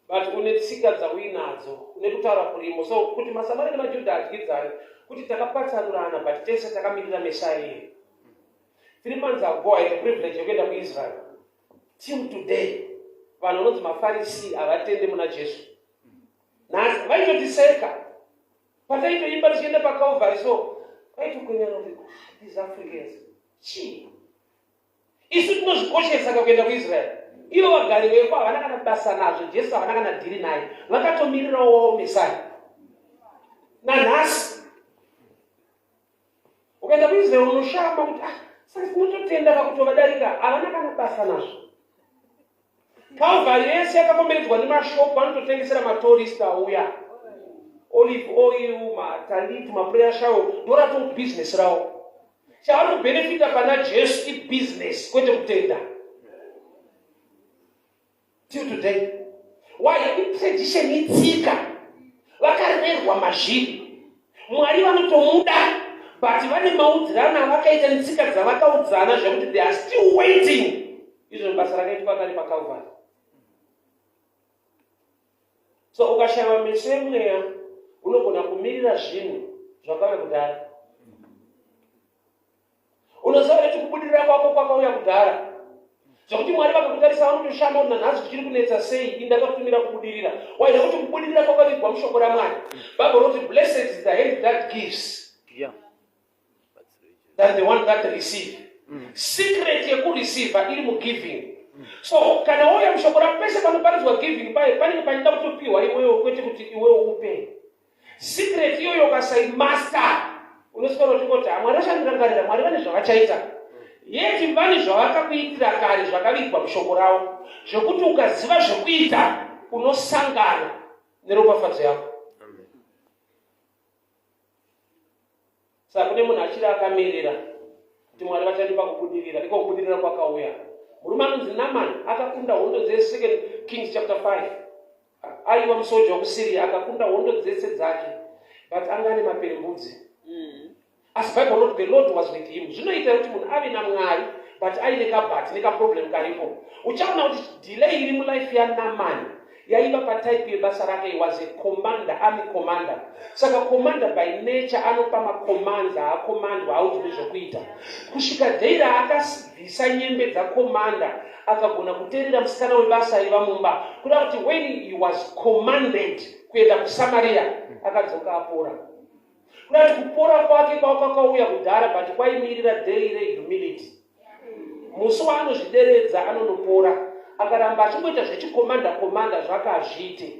but une tsika dzauinadzo, une kutaura kurimo. So kuti maSamaria nemaJudha adyidzani, kuti takapatsanurana, but tese takamirira Mesaya iye. 3 months ago I had the privilege yekuenda kuIsrael. Till today vanhu vanonzi maFarisi havatende muna Jesu. Nhasi vaitotiseka pataitoimba tichienda paCalvary, so vaitokwenyana kuti, "These Africans, chii?" Isu tinozvikoshesa kakuenda kuIsrael. Ivo vagari veko havana kana basa nazvo. Jesu havana kana dhiri naye, vakatomirirawo Mesaya. Nanhasi ukaenda kuIsrael unoshama kuti, "Ah, saka tinototenda kakutovadarika." Havana kana basa nazvo. Calvary yese yakakomberedzwa nemashopu anototengesera matourist auya olive oil, matalit, maprayer shawl. Ndorato bhizinesi ravo. Chavari kubhenefita pana Jesu ibhizinesi, kwete kutenda. Till today. Why? Itradition, itsika, vakarerwa mazviri. Mwari vanotomuda, but vane maudzirano avakaita netsika dzavakaudzana zvekuti they are still waiting izvo basa rakaitwa kare paCalvary. So ukashayiwa meso emweya, unogona kumirira zvinhu zvakauya kudhara. Unoziva kuti kubudirira kwako kwakauya kudhara, zvokuti Mwari vakakutarisa vanotoshama kuti, "Nanhasi tichiri kunetsa sei? Indakakutumira kubudirira." Why? Nekuti kubudirira kwakavigwa mushoko raMwari. Bible rinoti, "Blessed is the hand that gives than the one that receive." Secret yekureceiva iri mugiving. So kana wauya mushoko rapese panoparidzwa giving, paye panenge pachida kutopiwa iwewo, kwete kuti iwewo upe. Secret iyoyo ukasaimaster, unoswera uchingoti, "Mwari vachandirangarira, Mwari vane zvavachaita." Yet vane zvavakakuitira kare zvakavigwa mushoko ravo, zvekuti ukaziva zvekuita unosangana neropafadzo yako. Saka kune munhu achiri akamirira kuti Mwari vachandipa kubudirira. Iko kubudirira kwakauya. Murume anonzi Namani akakunda hondo dzeSecond Kings chapter 5. Aiwa musoja wekuSyria, akakunda hondo dzese dzake, but anga ane maperembudzi. Asi Bible rinoti the Lord was with him. Zvinoita kuti munhu ave naMwari, but aine kabut nekaproblem karipo. Uchaona kuti delay iri mulife yaNamani yaiva patype yebasa rake. He was a commander, army commander. Saka commander by nature anopa macommands, haacommandwa, haudzwi zvokuita. Kusvika day raakabvisa nyembe dzacommander, akagona kuteerera musikana webasa aiva mumba, kuda kuti when he was commanded kuenda kuSamaria, akadzoka apora. Kuda kuti kupora kwake kwakakauya kudhara, but kwaimirira day rehumility. Musi waanozvideredza anonopora. Akaramba achingoita zvechicommander commander zvake, hazviite.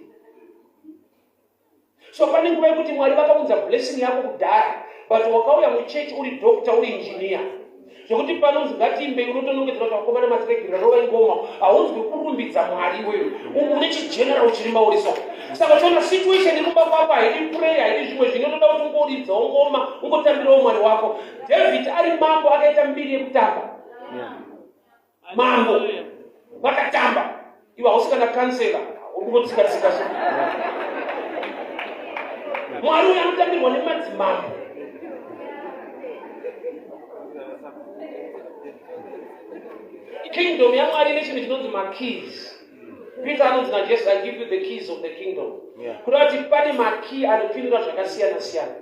So pane nguva yekuti Mwari vakaunza blessing yako kudhara, but wakauya muchechi uri doctor, uri engineer, zvekuti panonzi ngatiimbei unotonongedzera kuti, "Vakomana, masiregirira, rova ingoma." Haunzwi kurumbidza Mwari iweyo, une chigeneral chiri mauri. So saka uchiona situation iri kumba kwako haidi prayer, haidi zvimwe zvinotoda kuti ungoridzawo ngoma, ungotambirawo Mwari wako. David ari mambo akaita mbiri yekutamba. Mambo. Vakatamba. Iwe hausi kana kansela, uri kungotsika tsika so. Mwari uyu anotambirwa nemadzimambo. Kingdom yaMwari ine chinhu chinonzi makeys. Peter anonzi naJesu, I give you the keys of the kingdom. Kureva kuti pane makey anopindura zvakasiyana siyana.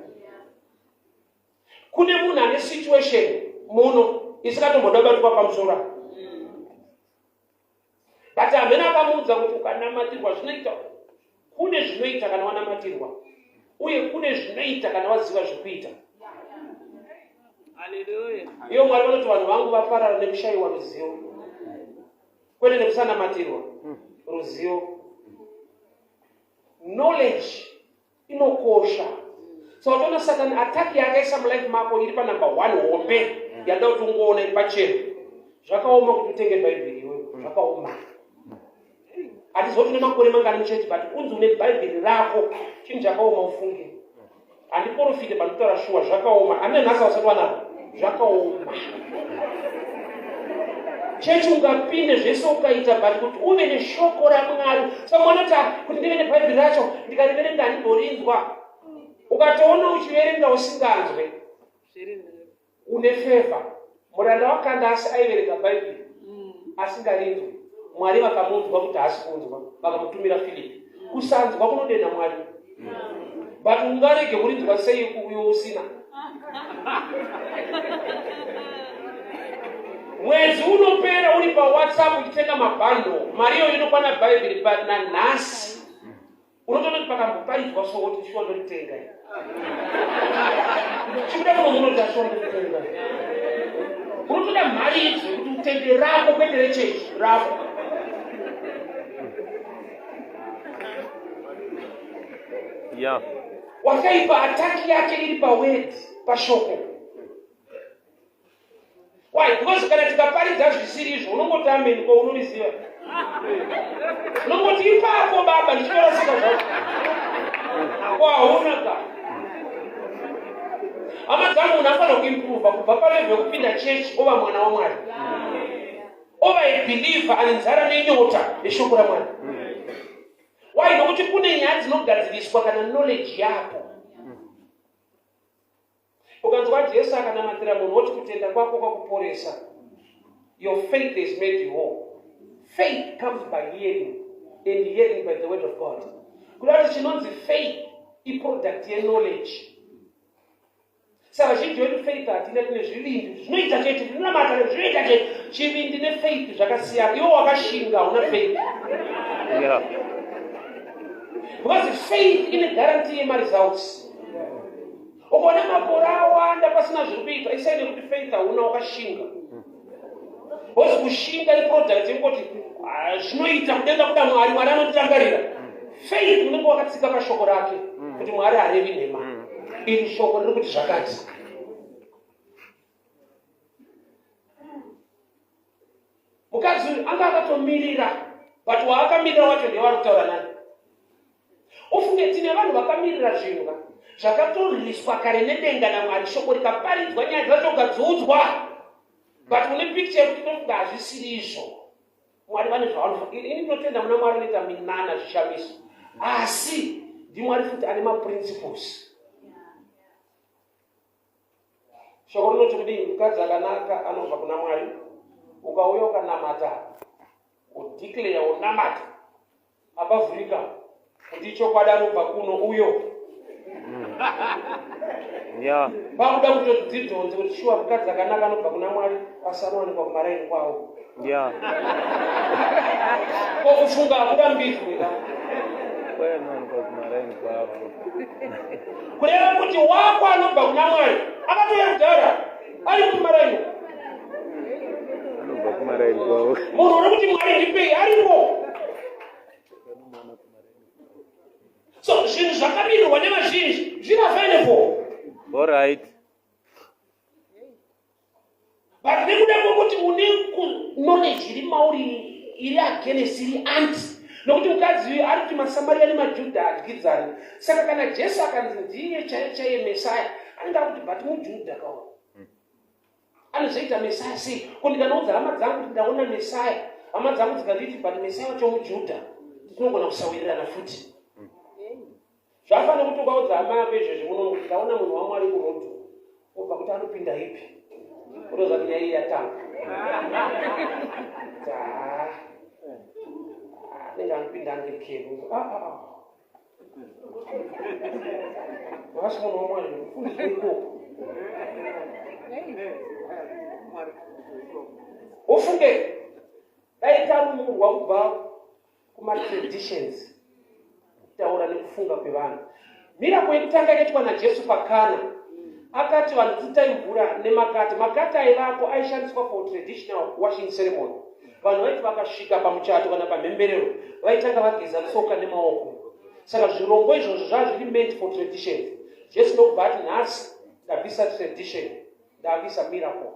Kune munhu ane situation muno isingatomboda kubatwa pamusoro apa. But hamene akamuudza kuti ukanamatirwa zvinoita, kune zvinoita kana wanamatirwa, uye kune zvinoita kana waziva zvekuita. Iyo Mwari vanoti vanhu vangu vaparara nekushayiwa ruzivo, kwete nekusanamatirwa. Ruzivo, knowledge inokosha. So watoona Satani attack yaakaisa mulife mako iri panumber 1 hombe yada kuti ungoona iri pachena. Zvakaoma kuti utenge bhaibheri iwe, zvakaoma. Handiziva kuti une makore mangani muchechi, but unzi une bhaibheri rako chinhu chakaoma ufunge. Handiporofite pandikutaura shuwa, zvakaoma. Handina nhasi ausati wanaro, zvakaoma. Chechi ungapinde zvese ukaita, but kuti uve neshoko raMwari. So munoti kuti ndive nebhaibheri racho ndikariverenga handimborinzwa. Ukatoona uchiverenga usinganzwe, une favor. Muranda waKandasi aiverenga bhaibheri asingarinzwi. Mwari vakamunzwa kuti haasi kunzwa, vakamutumira Filipi. Kusanzwa kunodenha Mwari, but ungarege kurinzwa sei uyo usina? Mwedzi unopera uri paWhatsApp uchitenga mabhando, mari iyoyo inokwana bhaibheri, but nanhasi unotoona kuti pakamboparidzwa so woti shuwa ndoritenga. Chikuda kuno unoti shuwa ndoritenga. Unotoda mharidzo yekuti utende rako, kwete rechechi rako. Wakaipa ataki yake iri paword, pashoko. Why? Because kana tikaparidza zvisiri izvo, unongoti amen, ko unoriziva? Unongoti ipapo baba ndichitorasika zvacho. Ko hauna ka. Hama dzangu, munhu anofanira kuimprova kubva palevel yekupinda chechi ova mwana waMwari, ova a believer ane nzara nenyota yeshoko raMwari. Why? Nokuti kune nyaya dzinogadziriswa kana knowledge yapo. Ukanzwa Jesu akanamatira munhu woti kutenda kwako kwakuporesa, your faith has made you whole. Faith comes by hearing, and hearing by the word of God. Kuda kuti chinonzi faith iproduct yeknowledge. Saka vazhinji vedu faith hatina, tine zvivindi zvinoita chete, tinonamata zvinoita chete. Chivindi nefaith zvakasiyana. Iwe wakashinga, hauna faith. Because faith ine guarantee yemaresults. Ukaona makore awanda pasina zviri kuitwa, isai nekuti faith hauna, wakashinga. Because kushinga iproduct yekungoti zvinoita kudenga kuda Mwari, Mwari anotirangarira. Faith unenge wakatsika pashoko rake kuti Mwari harevi nhema. Iri shoko riri kuti zvakati. Mukadzi uyu anga akatomirira, but waakamirira wacho ndiye wari kutaura naye. Ufunge tine vanhu vakamirira zvinhu ka zvakatoririswa kare nedenga naMwari, shoko rikaparidzwa, nyaya dzacho ukadziudzwa, but une picture yekuti tofunga hazvisiri izvo. Mwari vane zvavanofa. Ini ndinotenda muna Mwari anoita minana, zvishamiso, asi ndiMwari futi ane maprinciples. Shoko rinoti kudii? Mukadzi akanaka anobva kuna Mwari. Ukauya ukanamata, udeclare unamata, apavhurika kuti ichokwadi anobva kuno uyo. Pakuda kutodzidhonze kuti shuwa mukadzi akanaka anobva kuna Mwari, asi anowanikwa kumaraini kwavo. Ko kufunga hakurambidzwe ka? Kureva kuti wako anobva kuna Mwari akatouya kudhara ari kumaraini. Anobva kumaraini kwavo. Munhu uri kuti Mwari ndipei aripo. So zvinhu zvakamirirwa nevazhinji zviri available. All right. But nekuda kwekuti une knowledge iri mauri iri against, iri anti, nokuti mukadzi uyu ari kuti maSamaria nemaJudha adyidzani. Saka kana Jesu akanzi ndiye chaiye chaiye Mesaya, anenge akuti but muJudha kawa anozoita Mesaya sei? Ko ndikanoudza hama dzangu kuti ndaona Mesaya, Hama dzangu dzikanditi, but Mesiya wacho muJudha, tinogona kusawirirana futi. Zvafanira kuti ukaudza hama yako izvezvi muno kuti ndaona munhu waMwari kurodhi, obva kuti anopinda ipi, unoziva kuti nyaya iyi yatanga. Anenge anopinda Anglican. Ah, ah, ah. Havasi munhu waMwari, mufundisi weikoko. Ufunge dai tarumurwa kubva kumatraditions, kutaura nekufunga kwevanhu. Miracle yekutanga yakaitwa naJesu paKana, akati vanhu tutai mvura nemakate. Makate aivapo aishandiswa for traditional washing ceremony. Vanhu vaiti vakasvika pamuchato kana pamhemberero vaitanga vageza tsoka nemaoko. Saka zvirongo izvozvo zvava zviri meant for traditions. Jesu ndokubva ati nhasi ndabvisa tradition, ndakuisa miracle.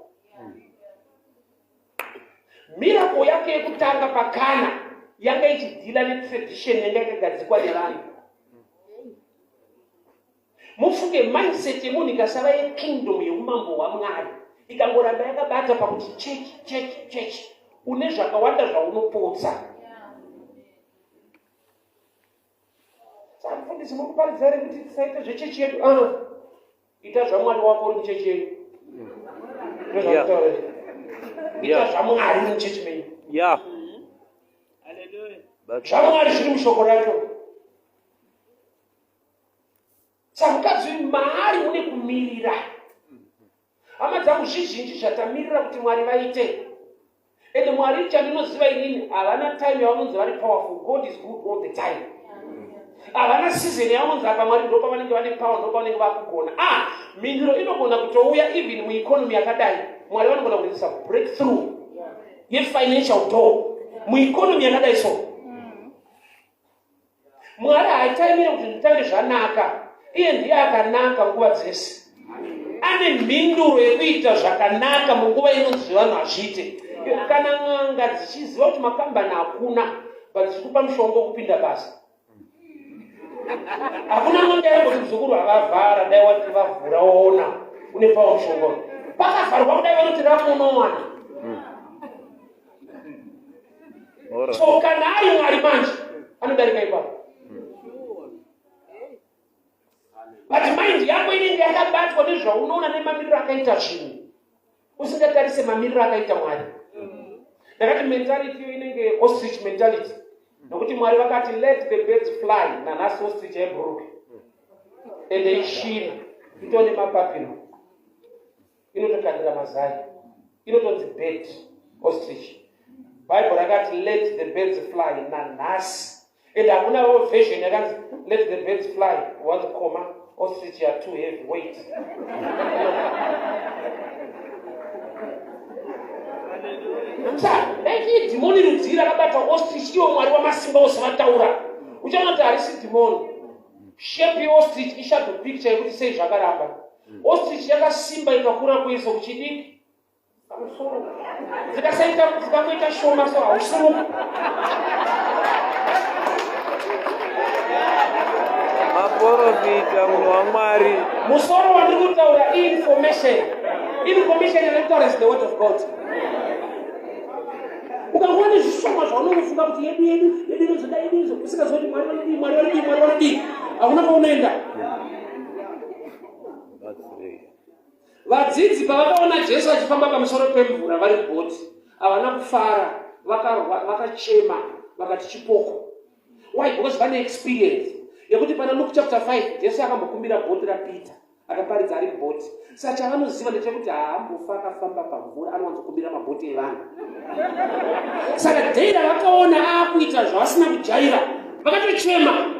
Miracle yake yekutanga paKana yanga ichidhila netradition yanga yakagadzikwa nevanhu. Mufunge, mindset yemunhu ikasava yekingdom, yeumambo hwaMwari, ikangoramba yakabata pakuti church, church, church, une zvakawanda zvaunopotsa. Saka mufundisi, muri kuparidza here kuti tisaite zvechechi yedu? Ah, ita zvaMwari wako uri muchechi yenyu. Ndozvakutaura. Ita zvaMwari uri muchechi menyu. ZvaMwari zviri mushoko racho. Saka mukadzi uyu, maari mune kumirira. Hama dzangu, zvizhinji zvatamirira kuti Mwari vaite. Ende Mwari, chandinoziva inini, havana time yavanonzi vari powerful. God is good all the time. Havana season yavanonzi apa Mwari ndo pavanenge vane power, ndo pavanenge vakugona. Ah, mhinduro inogona kutouya even mueconomy yakadai. Mwari vanogona kuisa breakthrough yefinancial door mueconomy yakadai. So Mwari haataimire kuti zvitange zvanaka. Iye ndiye akanaka nguva dzese, ane mhinduro yekuita zvakanaka munguva inonzi zvevanhu hazviite. Kana n'anga dzichiziva kuti makambani hakuna, but dzichikupa mushonga wokupinda basa, hakuna n'anga yamboti muzukuru havavhara, dai wati vavhura waona une pawo mushonga pakavharwa kudai, vanoti ramunowana. So kana ari Mwari manje anodarika ipapo, but mind yako inenge yakabatwa nezvaunoona nemamiriro akaita zvinhu, usingatarise mamiriro akaita Mwari. Ndakati mentality iyo inenge ostrich mentality, nokuti Mwari vakati, "Let the birds fly." Nanhasi ostrich haibhuruke, ende ishiri itone mapapiro, inotokandira mazai, inotonzi bird, ostrich. Bible rakati, "Let the birds fly." Nanhasi, and hakuna version yakanzi, "Let the birds fly one comma ostrich are too heavy weight." Dai dhimoni rudzii rakabata ostrich, iwo Mwari wamasimba ose vataura, uchaona kuti harisi dhimoni. Shape yeostrich ishadow picture yekuti sei zvakaramba. Ostrich yakasimba, ikakura kuiso kuchidiki pamusoro, dzikasaita, dzikangoita shoma so hausuruka. Maprofita, munhu waMwari. Musoro wandiri kutaura information, information yandiri is the word of God. Ukangoona nezvishoma zvaunonofunga kuti yedu, yedu, yedu inozoda, yedu inozo, usingaziva kuti Mwari vanodii, Mwari vanodii, Mwari vanodii, hakuna kwaunoenda. Vadzidzi pavakaona Jesu achifamba pamusoro pemvura vari kubhoti, havana kufara, vakachema, vakati chipoko. Why? Because vane experience yekuti pana Luke chapter 5 Jesu akambokumbira bhoti raPeter, akaparidza ari mubhoti. Saka chavanoziva ndechekuti haambofa akafamba pamvura, anowanzokumbira mabhoti evanhu. Saka day ravakaona aakuita zvavasina kujaira, vakatochema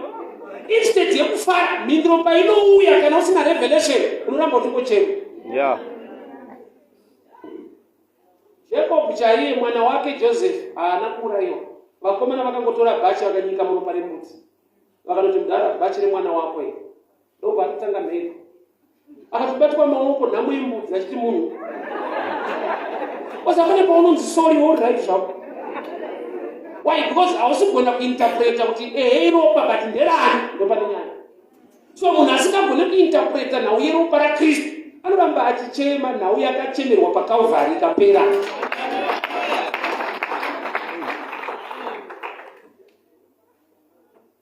instead yekufara. Mhinduro painouya, kana usina revelation, unoramba uchingochema. Jacob chaiye, mwana wake Joseph haana kuurayiwa. Vakomana vakangotora bhachi, vakanyika muropa rembudzi, vakanoti, "Mudhara, bhachi remwana wako iri." Ndobva atotanga mhepo, akatobatwa maoko, nhamo yembudzi, achiti munhu oza pane paunonzi sorry, all right zvako. Why? Because hausi kugona kuinterpreta kuti ehe iropa, but nderani? Ndopane nyaya. So munhu asingagone kuinterpreta nhau yeropa raKristu anoramba achichema nhau yakachemerwa paCalvary ikapera.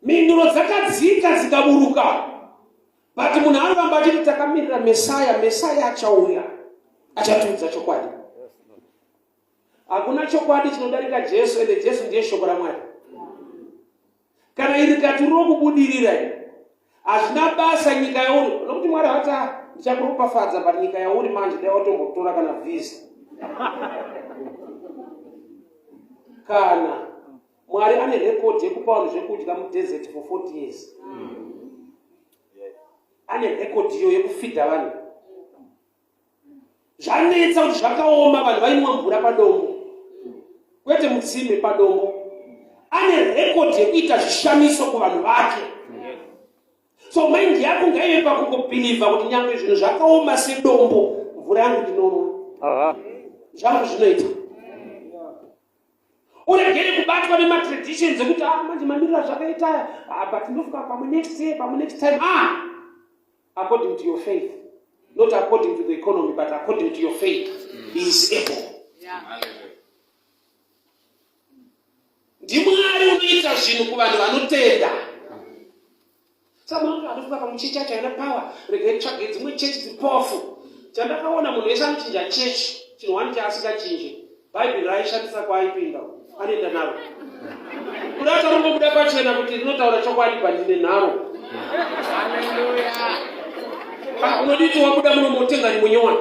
Mhinduro dzakadzika dzikaburuka, but munhu anoramba achiti takamirira Mesaya, Mesaya achauya achatiudza chokwadi. Hakuna chokwadi chinodarika Jesu, ende Jesu ndiye shoko raMwari. Kana iri rikati rokubudirira iri, hazvina basa nyika yauri, nokuti Mwari havati ah, ndichakuropafadza, but nyika yauri manje dai watombotora kana visa kana Mwari ane record yekupa vanhu zvekudya mudesert for 40 years. Ane record iyo yekufidha vanhu. Zvanetsa kuti zvakaoma vanhu vainwa mvura padombo. Kwete mutsime padombo. Ane record yekuita zvishamiso kuvanhu vake. So mind yako ngaive pakungobhilivha kuti nyangwe zvinhu zvakaoma sedombo mvura yangu ndinonwa. Zvangu zvinoita. Uregere kubatwa nematraditions ekuti ah, manje mamiriro azvakaita aya ah, but ndofuka pamwe next year pamwe next time ah according to your faith not according to the economy but according to your faith he is able ndimwari unoita zvinhu kuvanhu vanotenda Saka anofunga pamwe chechi yacho haina power, regai tsvage dzimwe chechi dziri powerful. Chandakaona munhu wese anochinja chechi, chinhu wani chaasingachinje, Bhaibheri raaishandisa kwaaipinda anoenda naro. Kuda acharongobuda pachena kuti rinotaura chokwadi but ndine nharo. Ah, unoditi wabuda muno motenga rimwe nyowani.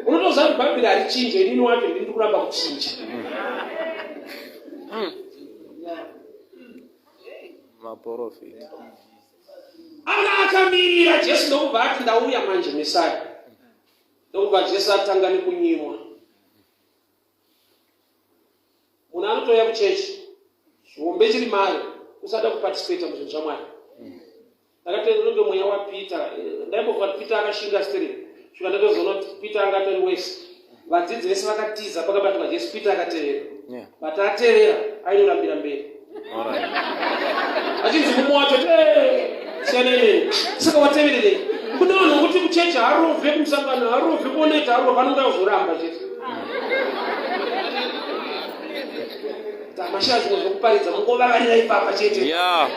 Unotoziva kuti Bhaibheri harichinje, inini wacho ndini ndikuramba kuchinja. Maporofita. Anga akamirira Jesu ndokubva ati ndauya manje Mesaya. Ndokubva Jesu atanga nekunyimwa. Munhu anotouya kuchechi chihombe chiri mayo usada kuparticipata muzvinhu zvaMwari. Ndakatenda unenge mweya waPeter. Eh, ndaimbofunga kuti Peter akashinga sterek. Svika ndatozoona kuti Peter anga atori wese. Vadzidzi vese vakatiza pakabatwa Jesu, Peter akatevera. Yeah. But atevera ainorambira mberi. Achinzi mumwe wacho siyana neni. Saka watevererei? Kune vanhu vokuti kuchechi harovhe kumusangano harovhe kuoneta harovhe anonga azoramba chete. Mashaya zvimwe zvekuparidza mungovavarira ipapa chete. Yeah.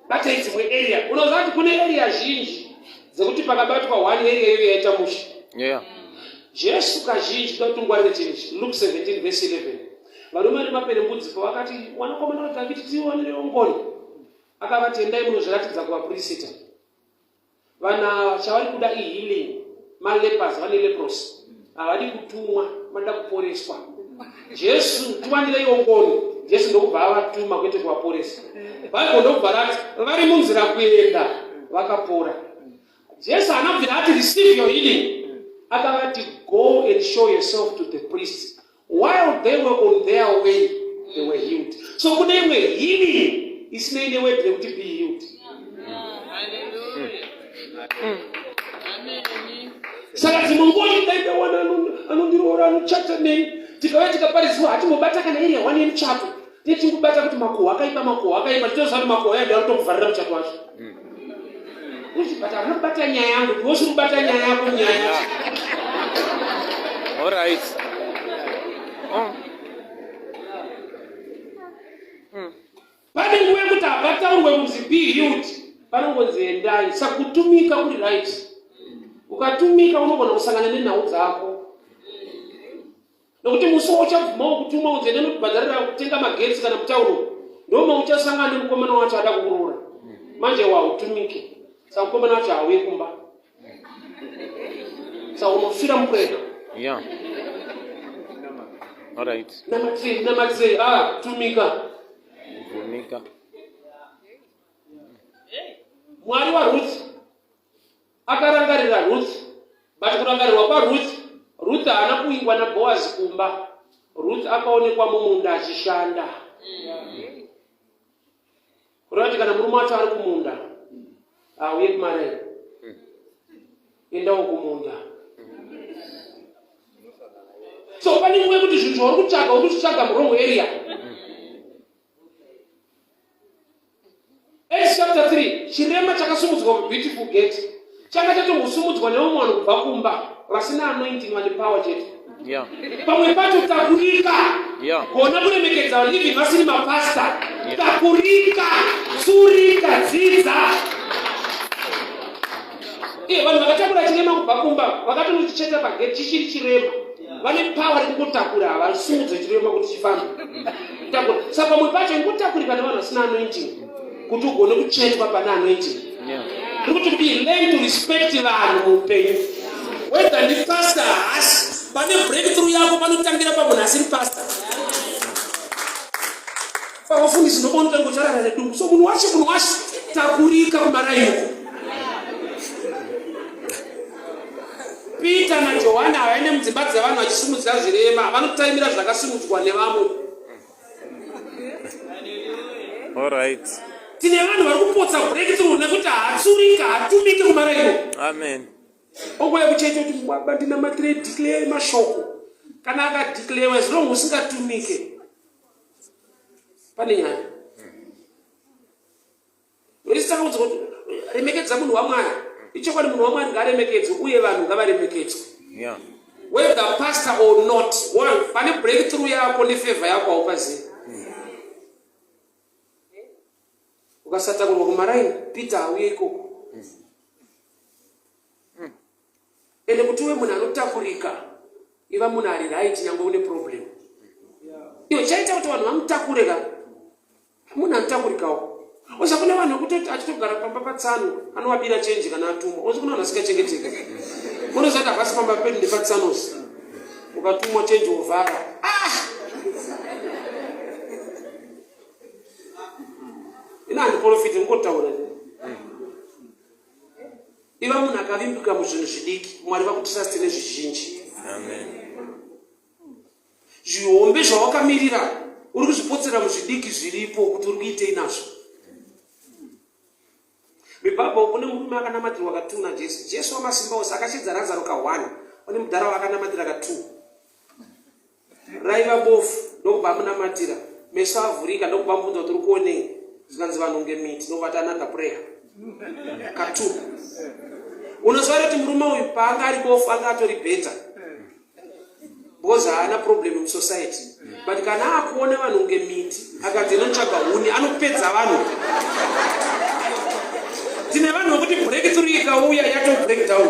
Batai dzimwe area. Unoziva kuti kune area zhinji dzekuti pakabatwa one area iyo yaita mushe. Yeah. Jesu kazhinji toda kuti ungwarire chinhu ichi. Luke 17 verse 11. Varume vane maperembudzi pavakati mwanakomana waDhavhidhi tiwanirewo ngoni. Akavati endai munozviratidza kuvapurisita. Vanhu ava chavari kuda ihealing, malepers vane leprosy havadi kutumwa, vanoda kuporeswa. Jesu tiwanireiwo ngoni. Jesu ndokubva avatuma kwete kuvaporesa. Bible ndokubva rati vari munzira kuenda vakapora. Jesu haana kubvira ati receive your healing, akavati go and show yourself to the priest. While they were on their way, they were healed. So kune imwe healing isinei neword yekuti be healed. Saka dzimwe nguva dai ndawana anondiroora anochata neni tikauya tikaparidzwa hatimbobata kana iri yawani yemuchato tichingobata kuti makuhwa akaipa makuhwa akaipa titoziva kuti makuhwa yaenda anotokuvharira muchato wacho uchibata hauna kubata nyaya yangu ndiwe usiri kubata nyaya yako nyaya yacho All right. Oh. Pane nguva yekuti hapataurwe kunzi be healed, panongonzi endai. Saka kutumika kuri right. Ukatumika unogona kusangana nenhau dzako. Nokuti musi wauchabvumawo kutumwa kunzi enda nokubhadharira kutenga magetsi kana mutauro, ndomauchasangana nemukomana wacho ada kukuroora. Manje wautumike. Saka mukomana wacho hauye kumba. Saka unofira mukurega. Yeah. All right. Namatirei, namatirei, ah, tumika. Tumika. Mwari waRuth akarangarira Ruth, but kurangarirwa kwaRuth, Ruth haana kuingwa naBoazi kumba. Ruth akaonekwa mumunda achishanda. Kureva kuti kana murume wacho ari kumunda, auye kumaraini, endawo kumunda. So pane nguva yekuti zvinhu zvauri kutsvaga uri kuzvitsvaga muwrong area. Acts chapter 3 chirema chakasumudzwa pabeautiful gate changa chatongosumudzwa nevamwe vanhu kubva kumba vasina anointing vane power chete. Yeah. Pamwe pacho takurika. Yeah. Gona kuremekedza living vasiri mapasta. Yeah. Takurika, tsurika, dzidza. Iye vanhu vakatakura chirema kubva kumba vakatonochicheta pagate chichiri chirema. Vane power rekungotakura havasimudze chirema kuti chifambe. Takura. Saka pamwe pacho ingotakurika nevanhu vasina anointing kuti ugone kuchetwa pane anointing. Yeah. Ndiri kuti kudii? Learn to respect vanhu muupenyu. Whether ndi pastor haasi, pane breakthrough yako panotangira pamunhu asiri pastor. Pavafundisi ndopaunotanga kucharara nedumbu. So munhu wacho munhu wacho takurika kumaraini uko. Peter naJohani havaende mudzimba dzevanhu vachisimudzira zvirema, vanotaimira zvakasimudzwa nevamwe. All right. Tine vanhu vari kupotsa breakthrough nekuti haatsurika, haatumiki kumaraini. Amen. Ongouya kuchechi kuti baba ndinamatire declare mashoko. Kana akadeclare as long usingatumike pane nyaya. Urisakaudza kuti remekedza munhu waMwari. Ichokwadi munhu waMwari ngaaremekedzwe uye vanhu ngavaremekedzwe. Yeah. Whether pastor or not, one, pane breakthrough yako nefavor yako haupazivi. Ukasatakurwa kumaraini, Peter hauye ikoko. Ende kuti uve munhu anotakurika, iva munhu ari right nyangwe une problem. Iyo chaita kuti vanhu vamutakure ka munhu anotakurikawo. Oza kune vanhu vekutoti achitogara pamba patsano anovabira chenji kana atumwa. Oza kune vanhu vasingachengeteki. Unoziva kuti hapasi pamba pedu ndepatsanosi. Ukatumwa chenji wovhara. Ah! Ina handiprofiti ngotaura. Iva munhu akavimbika muzvinhu zvidiki, Mwari vakutrust nezvizhinji. Amen. Zvihombe zvawakamirira uri kuzvipotsera muzvidiki zviripo kuti uri kuitei nazvo. Mibhabha kune murume akanamatirwa ka2 naJesu. Jesu wamasimba ose akashedza Razaro ka1, one mudhara waakanamatira ka2. Raiva bofu ndokubva amunamatira, meso avhurika ndokubva amubvunza kuti uri kuonei, zvikanzi vanhu kunge miti, ndokubva ati another prayer ka2. Unoziva here kuti murume uyu paanga ari bofu anga atori better because haana problem musociety, but kana akuona vanhu kunge miti akanzi inotsvaga huni anopedza vanhu. Tine vanhu vekuti breakthrough ikauya yato breakdown.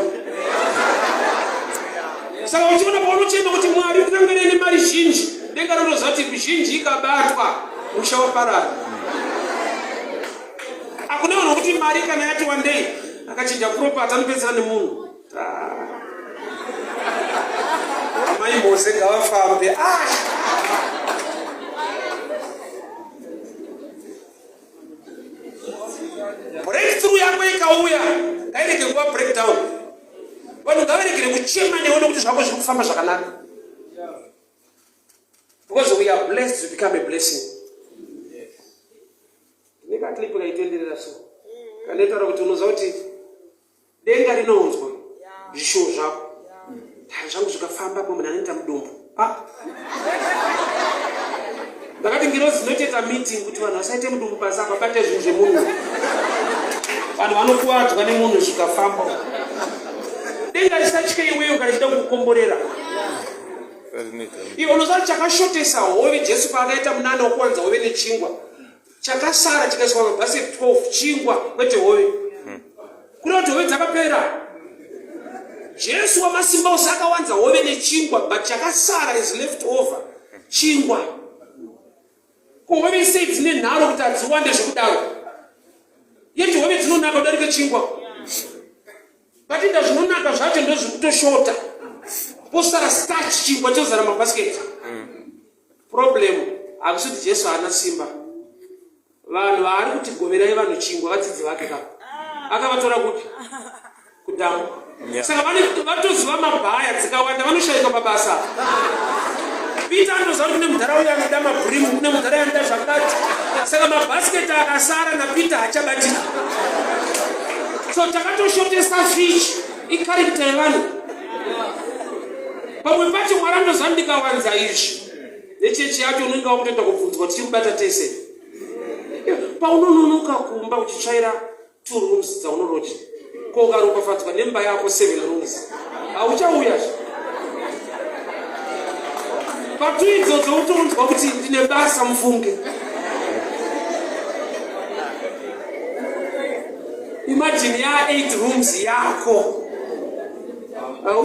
Saka uchiona paunochema kuti Mwari ndirangarire nemari zhinji, denga rinoziva kuti zhinji ikabatwa musha waparara. Hakuna vanhu vekuti mari kana yati wandei akachinja property anopedzera nemunhu. Amai Mose ngavafambe. Ah! Breakthrough yako ikauya ngairege kuva breakdown. Vanhu ngavaregere kuchema newe nekuti zvako zviri kufamba zvakanaka. Because we are blessed to become a blessing. Ndine clip kaitenderera so. Kanoitaura kuti unoziva kuti denga rinounzwa zvishuwo zvako. Zvangu zvikafamba kwa munhu anoita mudumbu. Ah. Ndakati ngirozi dzinotoita meeting kuti vanhu vasaite mudumbu pasi apa bate zvinhu zvemunhu. Vanhu vanokuwadzwa nemunhu zvikafamba. Denga risatye iweyo kana richida kukukomborera. Iwe unoziva chakashotesa hove Jesu paakaita munana wokuwanza hove nechingwa. Chakasara chikaiswa mabhaseti 12 chingwa kwete hove. Kureva kuti hove dzakapera. Jesu wamasimba ose akawanza hove nechingwa but chakasara is left over chingwa. Ko hove sei dzine nharo kuti hadziwande zvekudaro? Yeti hove dzinonaka kudarika chingwa. But inda zvinonaka zvacho ndozvikutoshota. Posara starch chingwa chozara mabasket. Problem hakusi kuti Jesu haana simba. Vanhu vaari kuti goverai vanhu chingwa vadzidzi vake ka. Akavatora kupi? Kudhamu. Yeah. Saka vatoziva mabhaya dzikawanda vanoshaikwa pabasa. Peter anoziva kuti kune mudhara uyo anoda mabhurimu, kune mudhara uyo anoda zvakati. Saka mabhasiketi akasara naPeter haachabatika. So takatoshotesa fish ikarekta yevanhu. Pamwe pacho Mwari anoziva ndikawanza izvi nechechi yacho unenge wakutoita kubvunzwa tichiri kubata tese. Paunononoka kumba uchitsvaira 2 rooms dzaunoloja, ko ukaropafadzwa nemba yako 7 rooms hauchauya zve. Patu idzodzo utounzwa kuti ndine basa mufunge. Imagine ya 8 rooms yako.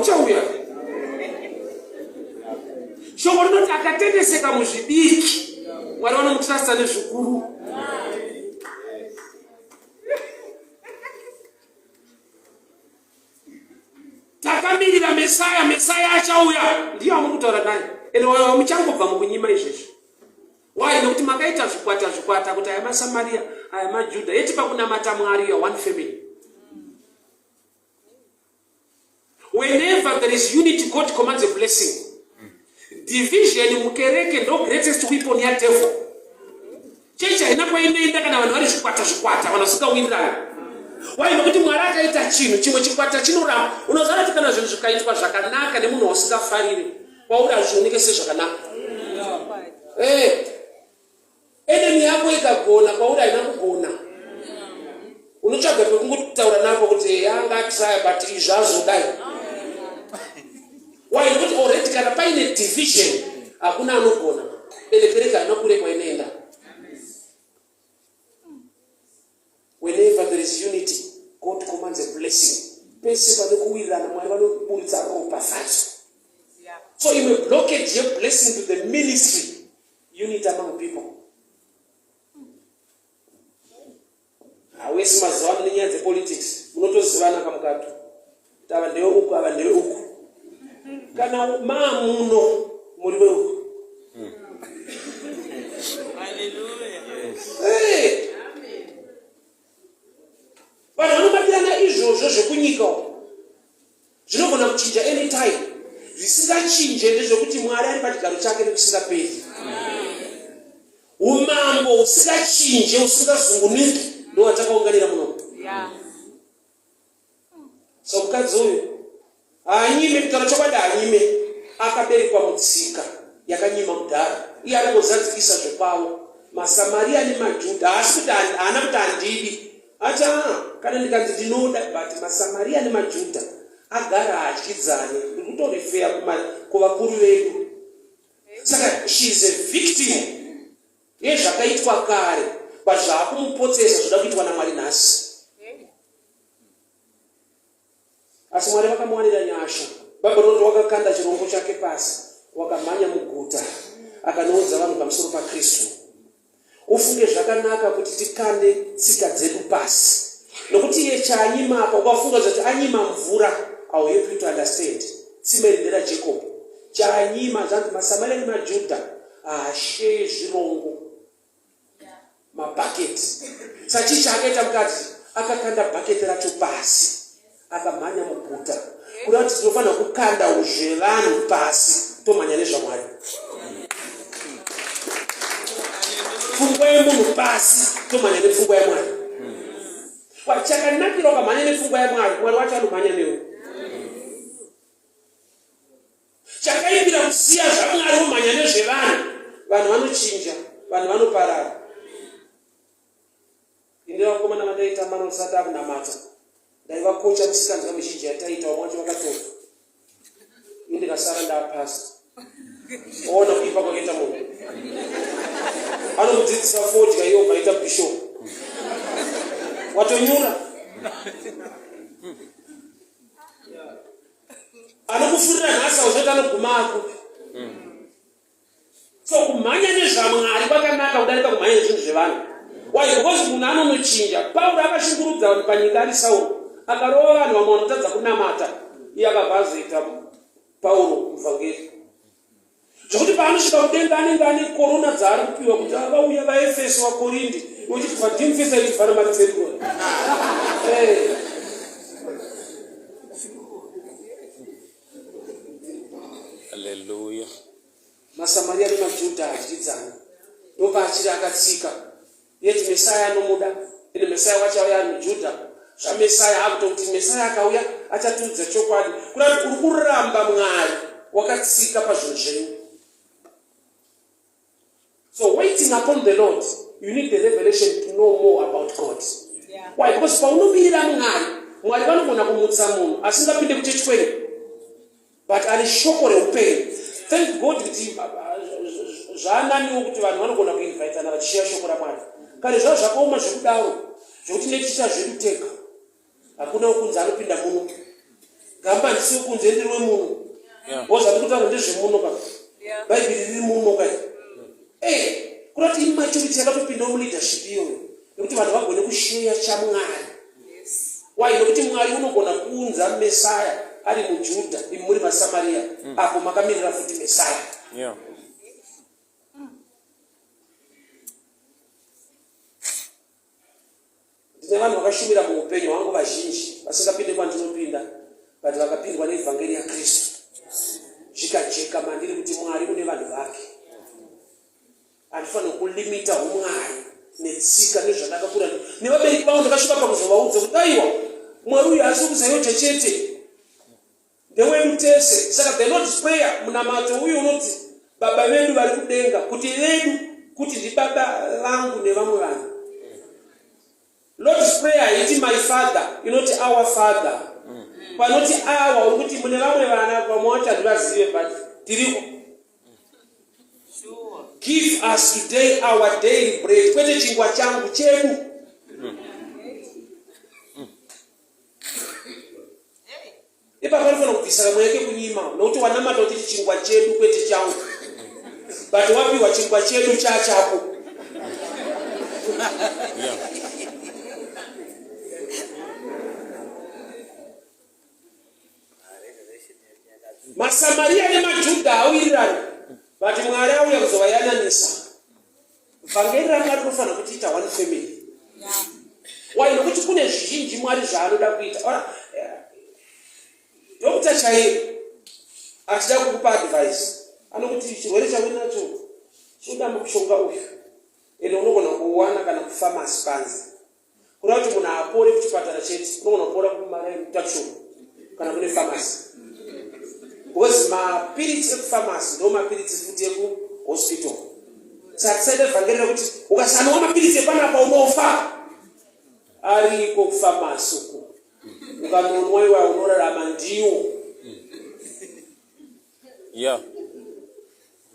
Uchauya. Shoko rinoti akatendeseka muzvidiki. Mwari vanomutrasta nezvikuru. Takamirira Mesaya, Mesaya achauya. Ndiye wamuri kutaura naye. Ende wamuchangobva mukunyima izvezvi. Why? Nekuti makaita zvikwata zvikwata kuti aya maSamaria, aya maJudha. Yeti pakunamata Mwari, you are one family. Whenever there is unity, God commands a blessing. Division mukereke ndo greatest weapon ya devil. Chechi haina kwainoenda kana vanhu vari zvikwata zvikwata, vanhu vasingawirirani. Why? Nokuti Mwari akaita chinhu chimwe chikwata chinoramba. Unoziva kuti kana zvinhu zvikaitwa zvakanaka nemunhu wausingafariri, kwauri hazvioneke sezvakanaka. Eh, enemy yako ikagona kwauri haina kugona. Unotsvaga pekungotaura napo kuti yanga atraya but izvi azodai. Why? Nokuti already kana paine division hakuna anogona. Ende kereke haina kure kwainoenda. Whenever there is unity, God commands a blessing. Pese pane kuwirirana Mwari vanoburitsa ropafadzo. So imwe blockage yeblessing to the ministry, unity among people. Hawesi mazuva ano nenyaya dzepolitics munotozivana kamukato kuti ava ndewe uku ava ndewe uku. Kana maamuno muri weuku. Hey! Vanhu vanobatirana izvozvo zvekunyika uko zvinogona kuchinja anytime. Zvisingachinje ndezvekuti Mwari ari pachigaro chake nekusingaperi. Umambo husingachinje husingazunguniki ndowatakaunganira muno. So mukadzi uyu haanyime, kutaura chokwadi haanyime, akaberekwa mutsika yakanyima mudhara. Iye ari kuzadzikisa zvekwavo. MaSamaria nemaJudha haasi kuti haana kuti handidi. Ati aa kana ndikanzi ndinoda but maSamaria nemaJudha agara haadyidzane. Ndiri kutorifeya kuvakuru vedu. Saka she is a victim yezvakaitwa kare but zvaakumupotsesa zvoda kuitwa naMwari nhasi. Asi Mwari vakamuwanira nyasha. Bhaibheri rinoti wakakanda chirongo chake pasi, wakamhanya muguta, akanoudza vanhu pamusoro paKristu. Ufunge zvakanaka kuti tikande tsika dzedu pasi. Nokuti iye chaanyima apa, ukafunga zvati anyima mvura, I will help you to understand. Tsime iri ndera Jacob. Chaanyima zvanzi maSamaria nemaJudha haasheye zvirongo. Mabhaketi. Saka chii chaakaita mukadzi? Akakanda bhaketi racho pasi akamhanya muguta. Kureva kuti tinofanira kukanda zvevanhu pasi tomhanya nezvaMwari. Pfungwa yemunhu pasi tomhanya nepfungwa yaMwari. Chakanakira ukamhanya nepfungwa yaMwari, Mwari wacho anomhanya newe. Chakaipira kusiya zvaMwari womhanya nezvevanhu. Vanhu vanochinja, vanhu vanoparara. Ini vakomana vandaitamba navo tisati takunamata ndaivakocha misikanzwa mizhinji yataiita vamwe vacho vakatofa. Ini ndikasara ndapasta. Oona kuipa kwakaita munhu. Anokudzidzisa fodya iye obva aita bishop. Watonyura. Anokufurira nhasi hausati anoguma akupi. So kumhanya nezvaMwari kwakanaka kudarika kumhanya nezvinhu zvevanhu. Why? Because munhu anonochinja. Pauro akashungurudza vanhu panyika ari Sauro. Akarova vanhu vamwe vanotadza kunamata. Iye akabva azoita Pauro muvhangeri. Zvekuti paanosvika kudenga anenge ane korona dzaari kupiwa kuti vauya vaEfeso vaKorindi. Uchiti vadimfesa ichivhara mari dzedu. Hey. Hallelujah. MaSamaria nemaJudha adyidzana. Ndopaachiri akatsika. Yeti Mesaya anomuda. Ende Mesaya wacho auya ari muJudha. ZvaMesaya akutokuti Mesaya akauya achatiudza chokwadi. Kureva kuti uri kuramba Mwari wakatsika pazvinhu zvenyu. So waiting upon the Lord, you need the revelation to know more about God. Yeah. Why? Because paunomirira Mwari, Mwari vanogona kumutsa munhu asingapinde kuchechi kwenyu. But ane shoko reupenyu. Thank God kuti Zvaananiwo kuti vanhu vanogona kuinvitana vachishiya shoko raMwari. Kare zvava zvakaoma zvekudaro zvekuti neticha zvedu tega. Hakuna wekunze anopinda muno. Gamba handisi wekunze ndiri wemuno. Bo zvandiri kutaura ndezvemuno ka. Bhaibheri riri muno ka. Eh, kuda kuti immaturity yakatopindawo muleadership iyoyo nekuti vanhu vagone kusheya chaMwari. Why? Nekuti Mwari unogona kuunza Mesaya ari muJudha, imi muri vaSamaria, apo makamirira futi Mesaya. Yeah. Ndine vanhu vakashumira muupenyu hwangu vazhinji vasingapinde kwandinopinda but vakapindwa neevhangeri yaKristu zvikajeka mandiri kuti Mwari une vanhu vake. Handifanirwi kulimita humwari netsika nezvandakakura nevabereki vangu. Ndakasvika pakuzovaudza kuti aiwa, Mwari uyu haasi wekuZayoja chete, ndewedu tese. Saka the Lord's Prayer, munamato uyu unoti Baba vedu vari kudenga, kuti vedu, kuti ndibaba vangu nevamwe vanhu. Lord's Prayer haiti my father, inoti our father. Panoti our uri kuti mune vamwe vana, vamwe vacho handivazive but tiriko. Give us today our daily bread, kwete chingwa changu, chedu. Ipapo anofanira kubvisa kamweya kekunyima nokuti wanamata uchiti chingwa chedu kwete changu, but wapiwa chingwa chedu chachako. MaSamaria nemaJudha haawirirani, but Mwari auya kuzovayananisa. Vhangeri raMwari rinofanira kutiita one family. Why? Nokuti kune zvizhinji Mwari zvaanoda kuita. Ora, Doctor chaiye achida kukupa advice anokuti chirwere chauinacho chinoda mushonga uyu ende unogona kuuwana kana kufamasi panze. Kureva kuti munhu haapore kuchipatara chete, unogona kupora kumaraini tuckshop kana kune pharmacy, because mapiritsi ekupharmacy ndo mapiritsi futi ekuhospital. Saka tisaita vhangeri rekuti ukasanwa mapiritsi epanapa unofa. Ariko kupharmacy uko, ukanonwa iwa unorarama ndiwo.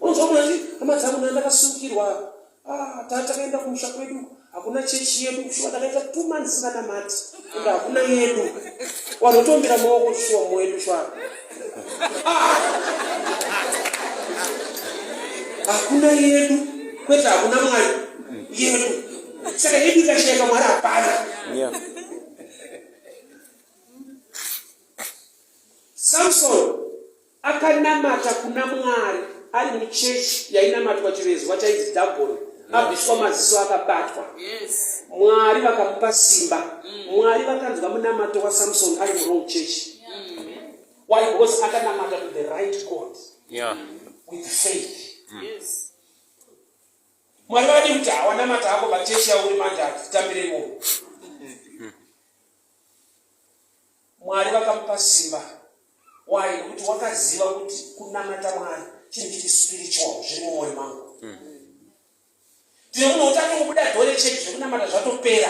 Unonzwa munhu achiti hama dzangu ndanga ndakasungirwa, ah, takaenda kumusha kwedu hakuna chechi yedu, shuwa ndakaita 2 months singanamati ende hakuna yedu. Vanhu votombira maoko kuti shuwa mwedu shuwa, ah, hakuna yedu, kwete hakuna Mwari yedu. Saka yedu ikashayika Mwari hapana. Samson akanamata kuna Mwari ari muchechi yainamatwa chivezwa chainzi Dagoni, abviswa maziso akabatwa. Mwari vakamupa simba. Mwari vakanzwa munamato waSamson ari muwrong church. Why? Because akanamata to the right God with faith. Mwari vakadii kuti hawanamata hako pachechi yauri manje hatitambire imomo. Mwari vakamupa simba. Why? Nekuti wakaziva kuti kunamata Mwari chinhu chiri spiritual, zviri mumwoyo mangu. Tine munhu wekuti atongobuda door rechechi zvekunamata zvatopera.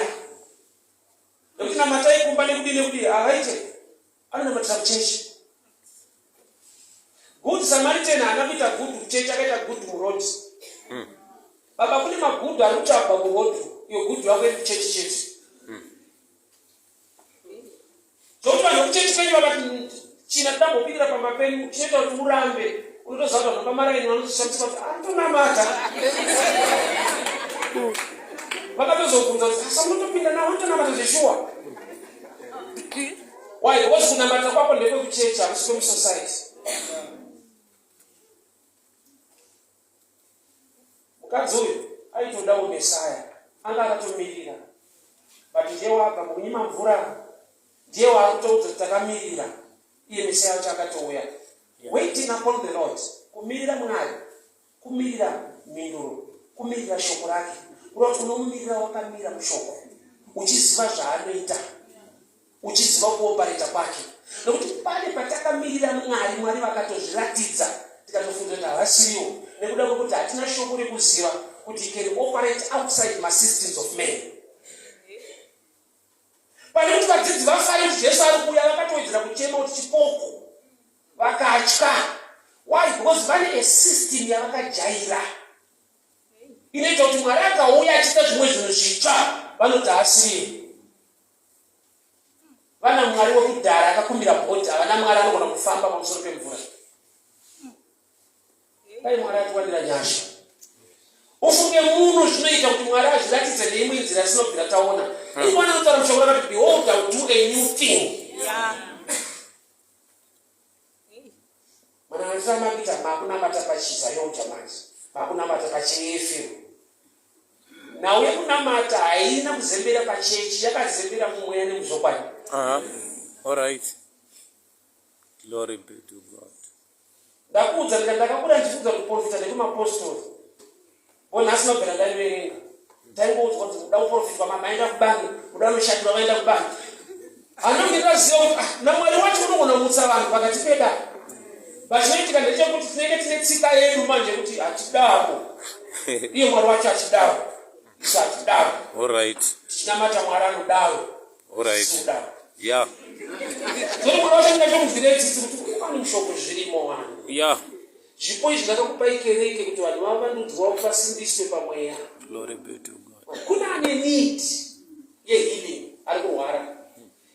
Nekuti namatai kumba nekudii nekudii havaite. Anonamatira kuchechi. Good Samaritan haana kuita good kuchechi, akaita good muroad. Baba, kune magudu ari kutsvagwa muroad, iyo good yako iri kuchechi chete. Zvokuti vanhu vekuchechi kwenyu vakati china tambopindira pamba penyu, chinoita kuti urambe, unotoziva kuti vanhu pamaraini vanozoshamisa kuti anotonamata. Vakatozobvunza kuti asa unotopinda nawo unotonamata zveshuwa. Why? Because kunamata kwako ndekwekuchechi, hakusi kwemusociety. Mukadzi uyu aitodawo Messiah, anga akatomirira, but ndiye waabva mukunyima mvura, ndiye waakutoudza kuti takamirira, iye Messiah wacho akatouya. Waiting upon the Lord, kumirira Mwari, kumirira mhinduro, kumirira shoko rake. Kureva kuti unomumirira wakamira mushoko, uchiziva zvaanoita, uchiziva kuopareta kwake. Nekuti pane patakamirira Mwari, Mwari vakatozviratidza, tikatofunga kuti havasiriwo, nekuda kwekuti hatina shoko rekuziva kuti he can operate outside masystems of man. Pane kuti vadzidzi vafare kuti Jesu ari kuuya, vakatowedzera kuchema kuti chipoko, vakatya. Why? Because vane a system yavakajaira. Inoita kuti Mwari akauya achiita zvimwe zvinhu zvitsva vanoti haasiriye. Vana Mwari wekudhara akakumbira bhodhi havana Mwari anogona kufamba pamusoro pemvura. Dai Mwari atiwanira nyasha. Ufunge muno zvinoita kuti Mwari azviratidze neimwe nzira yatinobvira taona. Ivo anotaura mushoko rakati behold I will do a new thing. Yeah. Mananatira makuita makunamata pachiZayonja manje makunamata pachiEFM. Nhau yekunamata haina kuzembera pachechi yakazembera mumweya nemuzvokwadi. Aha. All right. Glory be to God. Ndakuudza ndikati ndakakura ndichiudza kuprofita nekumapostori. Bo nhasi nobvira ndariverenga. Taingoudzwa kuti kuda kuprofitwa mama aenda kubani, kuda unoshandura vaenda kubani. Anonge ndaziva kuti ah, naMwari wacho unogona kumutsa vanhu pakati peda. But chinoitika ndechekuti tinenge tine tsika yedu manje kuti hatidaro. Iye Mwari wacho achidaro. Isu hatidaro. All right. Tichinamata Mwari anodaro. All right. Isu Yeah. Zvino Mwari wacho anenge achimunzwira tsitsi kuti pane mushoko zvirimo wani. Yeah. Zvipo izvi ndakakupai kereke kuti vanhu vavandudzwa vasimbiswe pamweya. Glory be to God. Kuna ane need yehealing ari kurwara.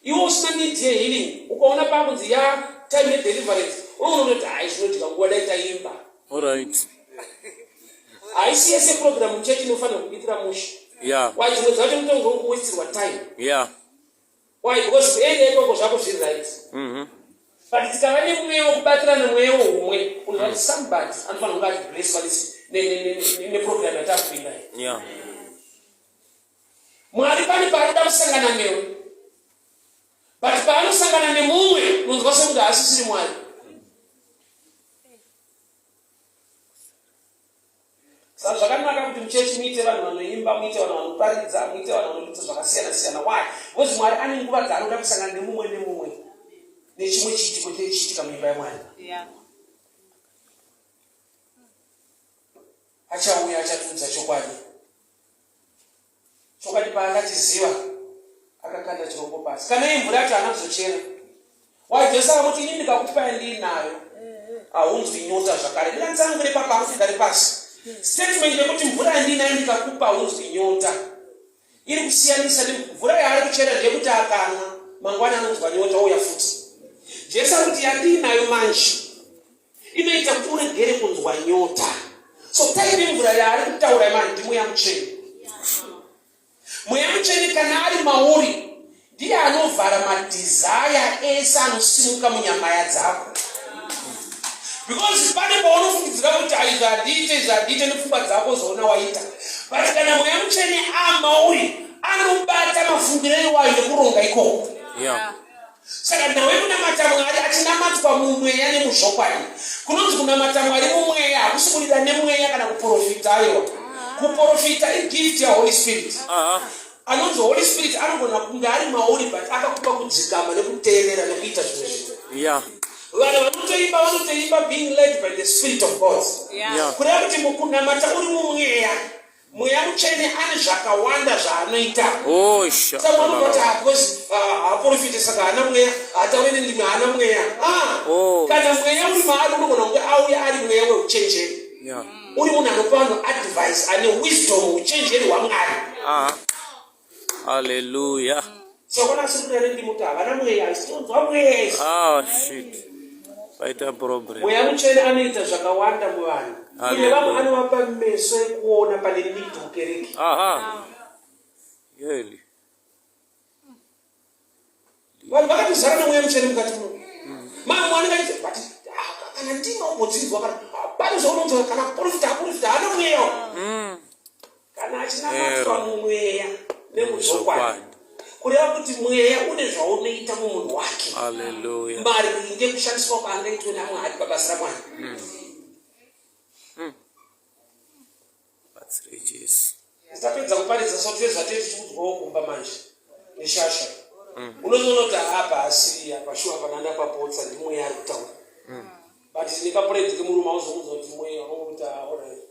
Iwe usina need yehealing ukaona pakunzi ya time yedeliverance unoona kuti hai zvinodya nguva dai taimba. All right. Haisi yese program muchechi inofanira kuitira mushe. Yeah. Why zvimwe zvacho mutongo kuwistirwa time. Yeah. Why? Because area ikoko zvako zviri right. But tikava nemweya wekubatirana mweya wehumwe unoziva kuti somebody anofanira kunge achiblesswa neprogram yatakupinda iyi. Yeah. Mwari pane paanoda kusangana newe but paanosangana nemumwe unonzwa sekunge haasisiri Mwari. Saka zvakanaka kuti muchechi muite vanhu vanoimba, muite vanhu vanoparidza, muite vanhu vanoita zvakasiyana siyana. Why? Because Mwari ane nguva dzaanoda kusangana nemumwe nemumwe nechimwe chiitiko chinenge chichiitika muimba yaMwari. Yeah. Achauya achatiudza chokwadi. Chokwadi paakachiziva akakanda chirongo pasi. Kana iye mvura yacho haana kuzochera. Why Jesu akamuti ini ndikakupa yandiinayo haunzwi nyota zvakare. Ndingatsanangure papa hamusi gare pasi. Statement yekuti mvura yandiinayo ndikakupa haunzwi nyota iri kusiyanisa mvura yaari kuchera ndeyekuti akanwa mangwana anonzwa nyota ouya futi. Jesu ari kuti yandiinayo manje inoita kuti uregere kunzwa nyota so type yemvura yaari kutaura imani ndimweya mutsvene mweya mutsvene kana ari mauri ndiye anovhara madhizaya ese anosimuka munyamaya dzako because pane paunofungidzira kuti aizvi handiite izvi handiite nepfungwa dzako zoona waita but kana mweya mutsvene amauri anobata mafungiro iwayo nekuronga ikoko yeah. Saka nhau yekunamata Mwari achinamatwa mumweya nemuzvokwadi. Kunonzi kunamata Mwari mumweya hakusi kurira nemweya kana kuporofita aiwa. Kuporofita igift yaHoly Spirit. Anonzi Holy Spirit anogona kunge ari mauri but akakupa kudzikama nekuteerera nekuita zvimwe zvinhu. Yeah. Vanhu vanotoimba vanotoimba being led by the Spirit of God. Yeah. Kureva kuti mukunamata uri mumweya Mweya Mutsvene ane zvakawanda zvaanoita. Oh, Saka vanoti ah, because ah, haaprofite saka haana mweya, haataure nendimi haana mweya. Ah, oh. Kana mweya uri maari unogona kunge auya ari mweya weuchenjeri. Yeah. Uri munhu anopa vanhu advice ane wisdom, uchenjeri hwaMwari. Ah. Hallelujah. Saka asiri kuda nendimi kuti havana mweya, isitonzwa mweya. Ah, shit. Paita problem. Mweya Mutsvene anoita zvakawanda muvanhu. Kune vamwe anovapa meso ekuona pane need mukereke. Aha. Yeli. Vanhu vakatozara nemweya mutsvene mukati muno. Mamwe anenge achiti but ah, kana ndima umbodzinzwa kana ah, pane zvaunonzwa kana kuprofita aprofita haana mweya. Kana achinamatwa mumweya nemuzvokwadi. Kureva kuti mweya une zvaunoita mumunhu wake. Hallelujah. Maringe kushandiswa kwaangaitwe naMwari pabasa raMwari. Batsirei Jesu. Tapedza kuparidza so tve zvatee tichikudzwawo kumba manje neshasha. Unozoona kuti apa asiri apa shuwa pananda papotsa ndimweya ari kutaura. But tine kapuredhi kemurume auzomuudza kuti mweya unongokuti ah, alright.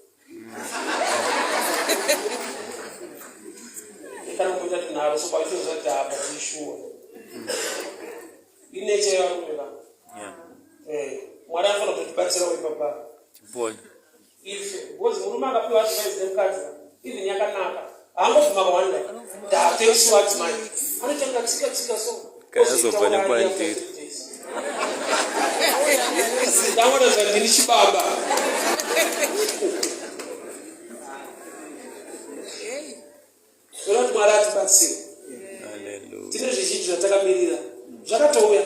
Kana kumboita tunharo so paitoziva kuti apa tishuwa. Ineche yevarume va. Yeah. Eh, Mwari anofanira kutotibatsirawo ipapa. Tipone. Ife because murume akapiwa advice nemukadzi even yakanaka haangobvuma kawanda ndatensiwa adzimai anotanga tsika tsika so Kayazobva nekwandiri. Ndaona zvandini chibaba. Toda kuti Mwari atibatsire. Hallelujah. Tine zvizhinji zvatakamirira zvakatouya.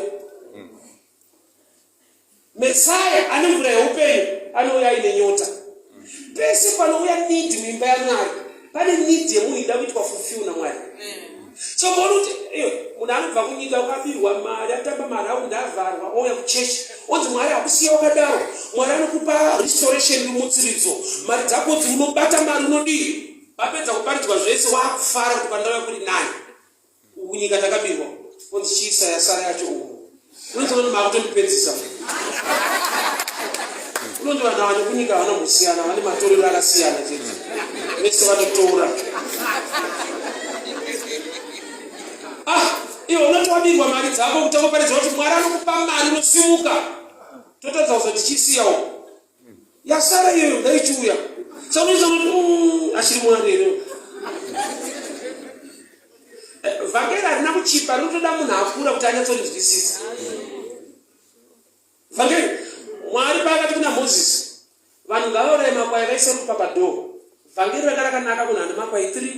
Mesaya ane mvura yeupenyu anouya aine nyota. Pese panouya need muimba yaMwari, pane need yemunhu ida kuitwa fulfill naMwari. So muona kuti iyo munhu anobva kunyika ukabirwa mari atamba maraundi avharwa ouya kuchechi onzi Mwari hakusiya wakadaro. Mwari anokupa restoration rumutsiridzo mari dzako dzi unobata mari unodii vapedza kuparidzwa zvese wakufara kuti pandauya kuri nani. Uku nyika takabirwa onzi chiisa yasara yacho uku unonzi vanhu makutondipedzisa unonzi vanhu ava nekunyika havana kusiyana vane matorero akasiyana chete vese vanotora ah iwe unoti wabirwa mari dzako kuti angoparidza kuti mwari anokupa mari unosimuka totadza kuzoti chisiya uku yasara iyoyo ngaichiuya saka unoita kuti mm, achiri mwari here eh, vhangeri harina kuchipa rinotoda munhu akura kuti anyatsorinzwisisa vhangeri mwari paakati kuna mozisi vanhu ngavauraye makwai vaise ropa padhoo vhangeri ranga rakanaka kunhu ane makwai 3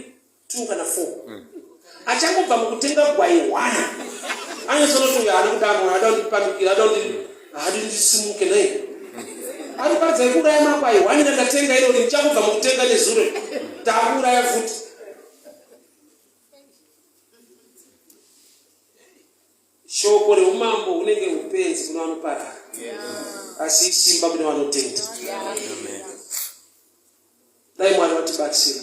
2 kana 4 mm. Achangobva mukutenga gwai one anozonoti uyo haana kudanwa ada kundipandukira ada kundi haadi ndisimuke naye ari paridza yekuuraya makwai one randatenga irori ndichangobva mukutenga nezuro takuuraya futi Shoko reumambo hunenge upenzi kune vanoparara, asi isimba kune vanotenda. Dai Mwari vatibatsira,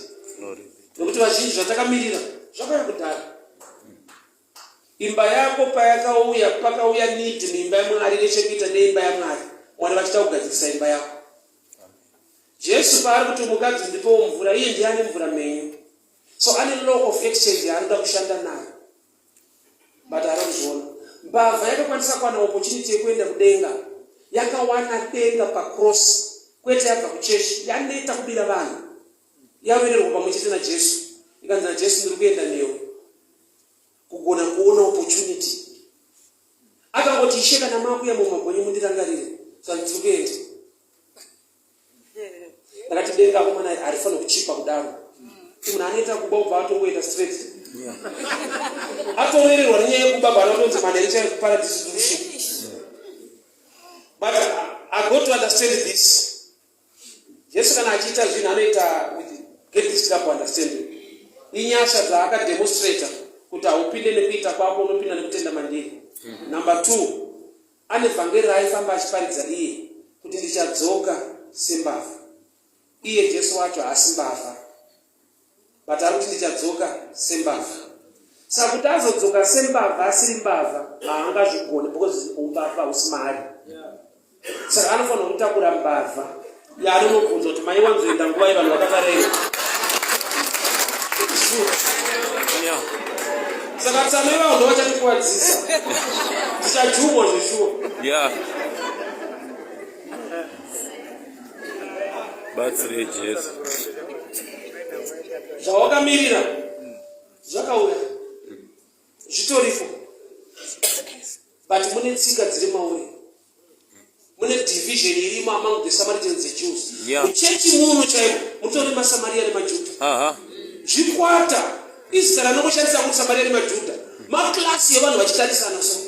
nekuti vazhinji zvatakamirira zvakauya kudhara. Imba yako payakauya, pakauya need muimba yaMwari nechekuita neimba yaMwari, Mwari vachida kugadzirisa imba yako. Jesu paari kuti mukadzi ndipewo mvura, iye ndiye ane mvura mhenyu, so ane law of exchange yaanoda kushanda nayo. But haana kuzviona. Mbavha yakakwanisa kuwana opportunity yekuenda kudenga. Yakawana denga pacross kwete yabva kuchechi yaneta kubira vanhu. Yarovererwa pamwe chete naJesu. Ikanzi naJesu ndiri kuenda newe. Kugona kuona opportunity. Akangoti ishe kana makuya mumabonye mundirangarire. Zvanzi tiri kuenda. Ndakati denga akomana harifanira kuchipa kudaro. Munhu anoita kuba ubva atongoita straight. Atorererwa nenyaya yekuba bana kutonzi manheru chaiyo kuparadhiso kusvika. But I got to understand this. Jesu kana achiita zvinhu anoita with get this type of understanding. Inyasha dzaakademonstrata kuti haupinde nekuita kwako unopinda nekutenda mandiri. Number two, Ane vhangeri raaifamba achiparidza iye kuti ndichadzoka sembavha. Iye Jesu wacho haasi mbavha but ari kuti ndichadzoka sembavha. Saka kuti azodzoka sembavha asiri mbavha haangazvigoni because umbavha hausi maari. Saka anofanira kutakura mbavha yaanonobvunza kuti maiwanzoenda nguva yevanhu vakatarei. Saka tsano ivavo ndovachatikuwadzisa. Tichajumwa zveshuwa. Yeah. Batsire Jesu. Zvawakamirira zvakauya. Zvitoripo. But mune tsika dziri mauri. Mune division irimo among the Samaritans and Jews. Yeah. Muchechi muno chaimo mutori maSamaria nemaJuda. Aha. Zvikwata izita ranongoshandisa kuti Samaria nemaJuda. Maklasi evanhu vachitarisana so.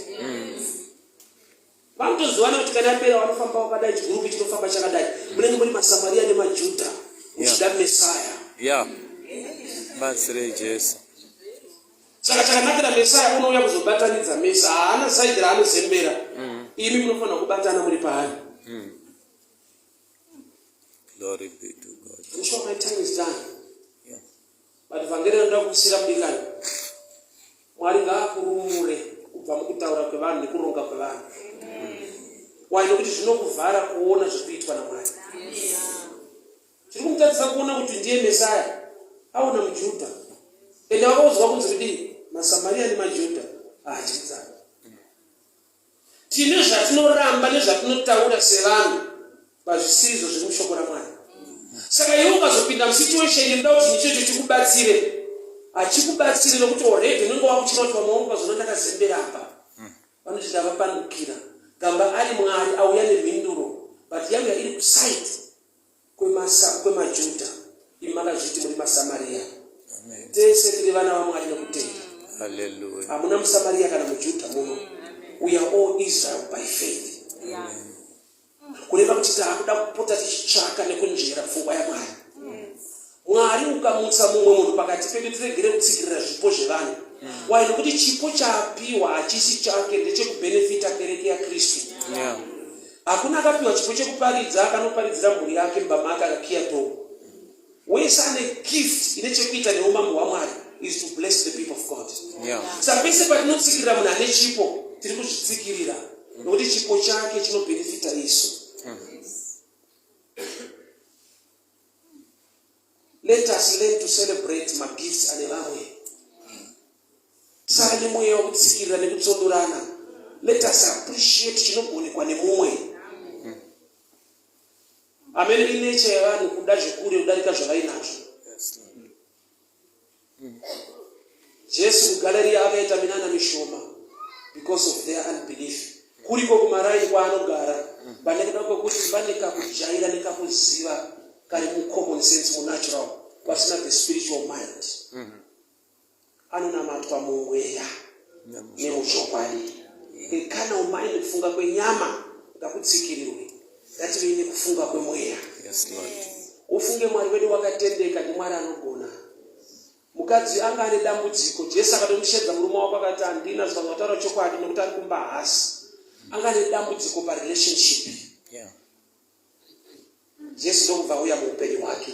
Vanotozivana kuti kana yapera vanofamba vakadai chigurupu chinofamba chakadai. Munenge muri maSamaria nemaJuda muchida Yeah. Messiah. Yeah. Batsire Jesu. Saka chakanakira Messiah unouya kuzobatanidza mese, haana side raanozembera. Mm. Imi munofanira kubatana muri paari. Mm. Glory be to God. I'm sure my time is done. Yeah. But vhangeri rinoda kusira mudikani. Mwari ngaakurumure kubva mukutaura kwevanhu nekuronga kwevanhu. Mm. Why? Nokuti zvinokuvhara kuona zviri kuitwa naMwari. Yes. Chiri kumutadzisa kuona kuti ndiye Mesaya aona muJudha. Ende vakaudzwa kunzi kudii? MaSamaria nemaJudha haadyidzani. Tine zvatinoramba nezvatinotaura sevanhu pazvisirizvo zviri mushoko raMwari. Saka iwe ukazopinda musituation inoda kuti chinhu ichocho chikubatsire, hachikubatsiri nokuti already unenge wakuchina kuti vamwe vangu vazona ndakazembera apa vanoti ndavapandukira. Gamba ari Mwari auya nemhinduro but yauya iri kuside kwemaJudha. Imi makazviti muri maSamaria. Tese tiri vana vaMwari nekutenda. Hamuna muSamaria kana muJudha muno. We are all Israel by faith. Yeah. Kureva kuti taakuda kupota tichitsvaka nekunzvera pfungwa yaMwari. Mwari ukamutsa mumwe munhu pakati pedu tiregere kutsikirira zvipo zvevanhu. Why? Nokuti chipo chaapiwa hachisi chake, ndechekubhenefita kereke yaKristu. Hakuna akapiwa chipo chekuparidza akanoparidzira mhuri yake mumba make akakiya door. Wese ane gift ine chekuita neumambo hwaMwari is to bless the people of God. Saka pese patinotsikirira munhu ane chipo tiri kuzvitsikirira nokuti chipo chake chinobhenefita isu. Let us learn to celebrate magifts ane vamwe. Tisave nemweya wekutsikirira nekutsondorana. Let us appreciate chinogonekwa nemumwe. Amen. Inature yevanhu kuda zvekure kudarika zvavainazvo. Jesu kuGaleriya akaita minana mishoma because of their unbelief. Kuriko kumaraini kwaanogara pane kuda kwekuti pane kakujaira nekakuziva kari mucommon sense munatural pasina the spiritual mind. Anonamatwa mumweya nemuchokwadi. A carnal mind kufunga kwenyama ngakutsikirirwe. Ngativei nekufunga kwemweya. Yes, Lord. Ufunge Mwari wedu wakatendeka ndiMwari anogona. Mukadzi anga ane dambudziko. Jesu akatomushedza murume wako akati handina zvikanzi wataura chokwadi nokuti ari kumba haasi. Anga ane dambudziko parelationship. Jesu ndokubva auya muupenyu hwake.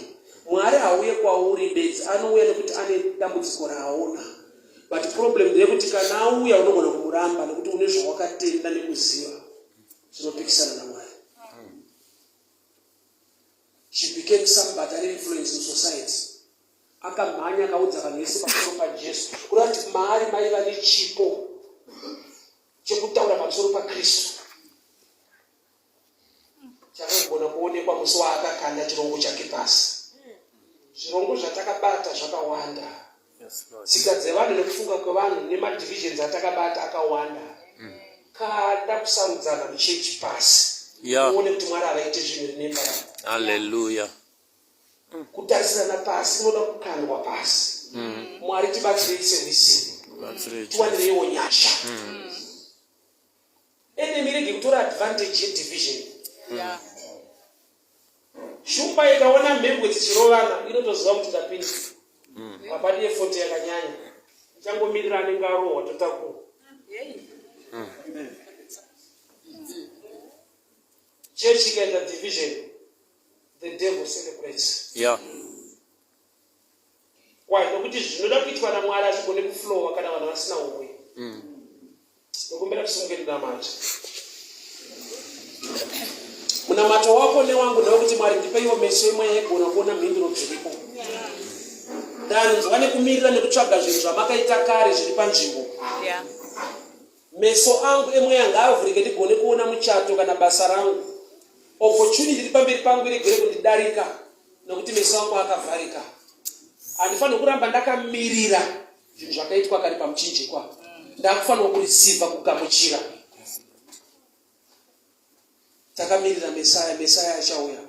Mwari hauye kwauri bedzi, anouya nekuti ane dambudziko raaona. But problem ndeyekuti kana auya unogona kumuramba nekuti une zvawakatenda nekuziva zvinopikisana naMwari. She became somebody ane influence musociety. Akamhanya akaudza vanhu vese pamusoro paJesu. Kureva kuti maari maiva nechipo chekutaura pamusoro paKristu. Chakagona kuonekwa musi waakakanda chirongo chake pasi. Zvirongo zvatakabata zvakawanda. Tsika dzevanhu nekufunga kwevanhu nemadivisions atakabata akawanda. Kanda kusarudzana muchechi pasi. Uone kuti Mwari havaite zvinhu rine mbaramo. Hallelujah. Kutarisirana pasi kunoda kukandwa pasi. Mwari tibatsirei sehwisiri. Tiwanireiwo nyasha. Enemy irege kutora advantage yedivision. Yeah. Shumba ikaona mhembwe dzichirovana inotoziva kuti ndapinda. Hapadi effort yakanyanya. Ichangomirira anenge arohwa totakura. Church ikaenda division, the devil celebrates. Why? Nokuti zvinoda kuitwa naMwari hazvigone kuflowa kana vanhu vasina humwe. Ndokumbira tisimuke tinamate. Munamato wako newangu ndewekuti Mwari ndipeiwo meso emweya yegona kuona mhinduro dziripo. Ndanzwa nekumirira nekutsvaga zvinhu zvamakaita kare zviri panzvimbo. Meso angu emweya ngaavhurike ndigone kuona muchato kana basa rangu. Opportunity iri pamberi pangu iregere kundidarika nokuti meso angu akavharika. Handifanirwi kuramba ndakamirira zvinhu zvakaitwa kare pamuchinjikwa. Ndakufanirwa kureceiva kugamuchira. Takamirira Mesaya, Mesaya achauya.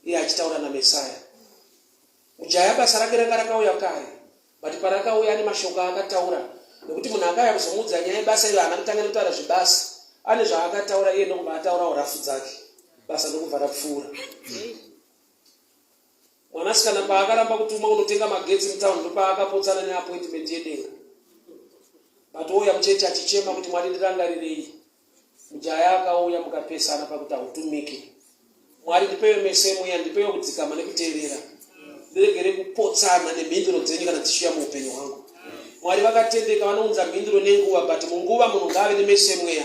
Iye achitaura naMesaya. Mujaya basa rake ranga rakauya kare but parakauya ane mashoko aakataura nekuti munhu akauya kuzomuudza nyaya yebasa iro haana kutanga nekutaura zvebasa ane zvaakataura iye ndokubva ataurawo rafu dzake basa ndokubva rapfuura. Mwanasikana paakaramba kutumwa kunotenga magetsi mutown ndopaakapotsana neappointment yedenga but ouya muchechi achichema kuti Mwari ndirangarirei. Mujaya akauya mukapesana pakuti hautumike. Mwari ndipewe mese mweya ndipewe kudzikama nekuteerera. Ndiregere kupotsana nemhinduro dzenyu kana dzichiuya muupenyu hwangu. Mwari vakatendeka vanounza mhinduro nenguva but munguva munhu ngaave nemese mweya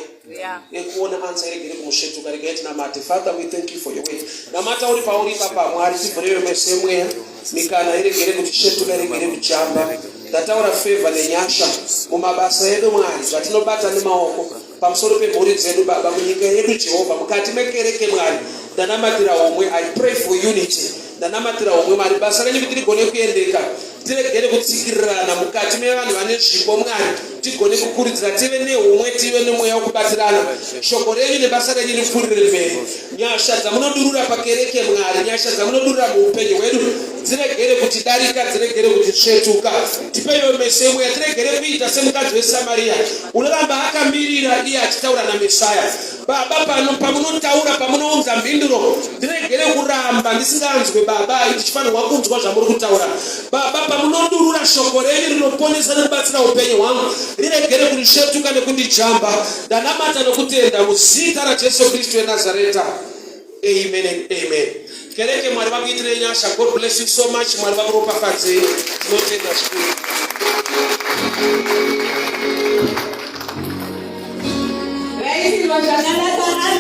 ekuona answer iregere kumusvetuka. Regai tinamate. Father we thank you for your word. Namata uri pauri ipapa Mwari tivhurewe mese mweya mikana iregere kutisvetuka iregere kujamba. Ndataura favor nenyasha mumabasa edu Mwari zvatinobata nemaoko pamusoro pemhuri dzedu Baba munyika yedu Jehovha mukati mekereke Mwari ndanamatira homwe I pray for unity. Ndanamatira homwe Mwari, basa renyu kuti rigone kuendeka. Tiregere kutsikirirana mukati mevanhu vane zvipo Mwari, tigone kukuridzira, tive nehumwe, tive nemweya wekubatirana. Shoko renyu nebasa renyu ripfuurire mberi. Nyasha dzamunodurura pakereke Mwari, nyasha dzamunodurura muupenyu hwedu dziregere kutidarika, dziregere kutitsvetuka. Tipeiwo meso emweya, tiregere kuita semukadzi weSamaria unoramba akamirira iye achitaura naMesaya. Baba, pano pamunotaura, pamunounza mhinduro, ndiregere kuramba ndisinganzwe, Baba, ndichifanirwa kunzwa zvamuri kutaura. Baba, pamunodurura shoko renyu rinoponesa nekubatsira upenyu hwangu, riregere kundisvetuka nekundijamba. Ndanamata nokutenda muzita raJesu Kristu weNazareta. Amen and amen. Kereke, Mwari vakuitirei nyasha. God bless you so much. Mwari vakuropafadzei. Tinotenda zvikuru. Vaisirwa zvakanaka.